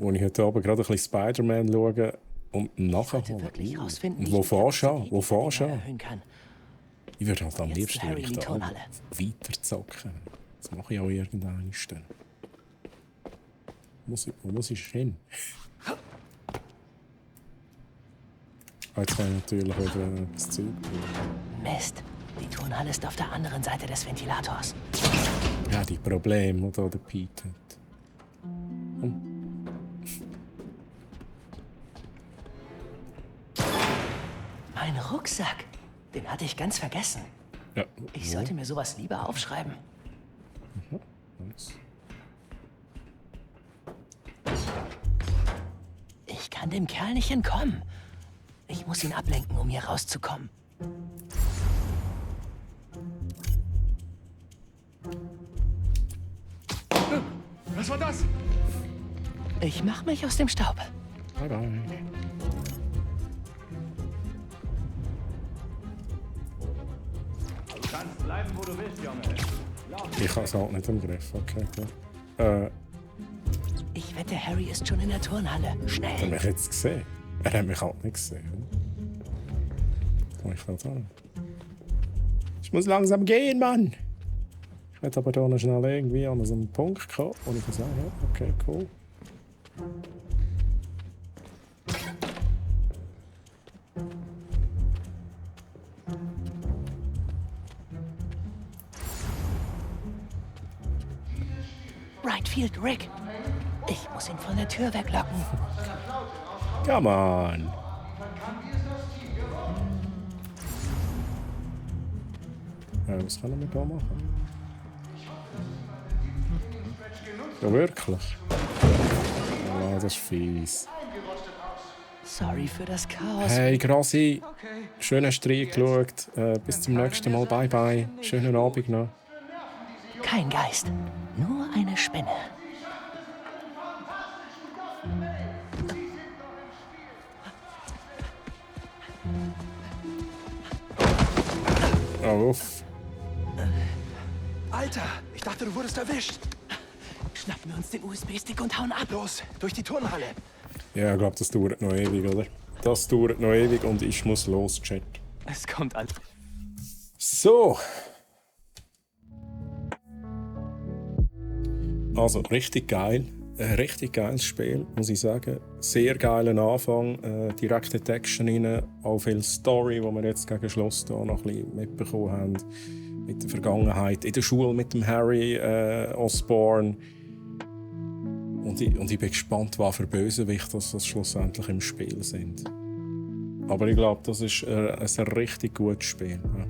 wo ich heute Abend gerade ein bisschen Spider-Man schaue und nachholen. Und wo fährst du an? Wo fährst du an? Ich würde halt am liebsten da weiter zocken. Das mache ich auch irgendwann. Wo muss ich hin? Jetzt kann ich natürlich wieder das Zeug. Mist, die Turnhalle ist auf der anderen Seite des Ventilators. Ja, die Probleme, die da der Pete hat. Mein Rucksack, den hatte ich ganz vergessen. Ja. Ich sollte mir sowas lieber aufschreiben. Nice. Ich kann dem Kerl nicht entkommen. Ich muss ihn ablenken, um hier rauszukommen. Was war das? Ich mach mich aus dem Staub. Bye bye. Du kannst bleiben, wo du willst, Junge. Ich habe es auch nicht im Griff. Okay, gut. Ich wette, Harry ist schon in der Turnhalle. Schnell. Hat er mich jetzt gesehen? Er hat mich halt nicht gesehen. Komm ich da dran? Ich muss langsam gehen, Mann! Ich werde aber hier noch schnell irgendwie an so einen Punkt kommen, wo ich kann sagen, ja, okay, cool. Right Field, Rick. Ich muss ihn von der Tür weglocken. Come on! Ja, was kann er mit da machen? Ja, wirklich? Ja, das ist fies. Sorry für das Chaos. Hey, Grassi, schön hast du reingeschaut. Bis zum nächsten Mal. Bye, bye. Schönen Abend noch. Kein Geist, nur eine Spinne. Oh, uff. Alter, ich dachte, du wurdest erwischt. Schnappen wir uns den USB-Stick und hauen ab. Los, durch die Turnhalle. Ja, ich glaube, das dauert noch ewig, oder? Das dauert noch ewig und ich muss los, Chat. Es kommt alles. So. Also, richtig geil. Ein richtig geiles Spiel, muss ich sagen. Sehr geiler Anfang. Direkte Action rein. Auch viel Story, die wir jetzt gegen Schluss da noch ein bisschen mitbekommen haben. Mit der Vergangenheit. In der Schule mit dem Harry Osborn. Und ich bin gespannt, was für Bösewichte das schlussendlich im Spiel sind. Aber ich glaube, das ist ein richtig gutes Spiel. Ja.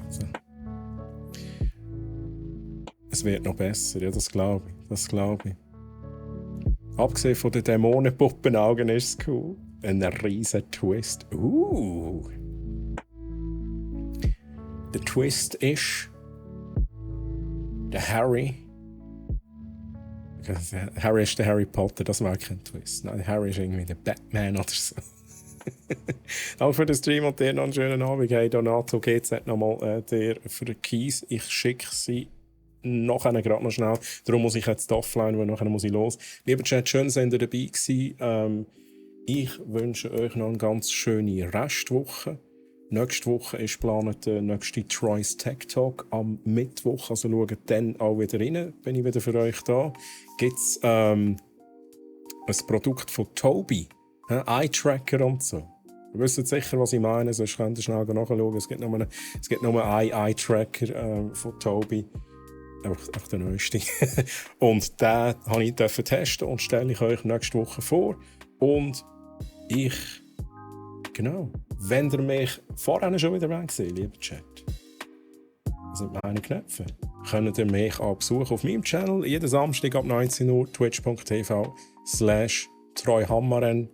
So. Es wird noch besser, ja, das glaube ich. Das glaube ich. Abgesehen von den Dämonenpuppenaugen ist es cool. Ein riesen Twist. Der Twist ist, der Harry. Harry ist der Harry Potter, das war kein Twist. Nein, Harry ist irgendwie der Batman oder so. Aber für den Stream und dir noch einen schönen Abend. Hey Donato, geht's nicht nochmal dir für den Keys? Ich schicke sie nachher gerade noch schnell. Darum muss ich jetzt offline, weil nachher muss ich los. Lieber Chat, schön, dass ihr dabei gewesen. Ich wünsche euch noch eine ganz schöne Restwoche. Nächste Woche ist geplant der nächste Troy's Tech Talk am Mittwoch. Also schaut dann auch wieder rein. Bin ich wieder für euch da. Gibt es ein Produkt von Tobii. Eye-Tracker und so. Ihr wisst sicher, was ich meine, sonst könnt ihr schnell nachschauen. Es gibt nur einen Eye-Tracker von Tobii. Einfach der neueste. Und den durfte ich testen und stelle ich euch nächste Woche vor. Und genau, wenn ihr mich vorher schon wieder gesehen, lieber Chat, das sind meine Knöpfe, könnt ihr mich auch besuchen auf meinem Channel, jeden Samstag ab 19 Uhr, twitch.tv/treuhammeren.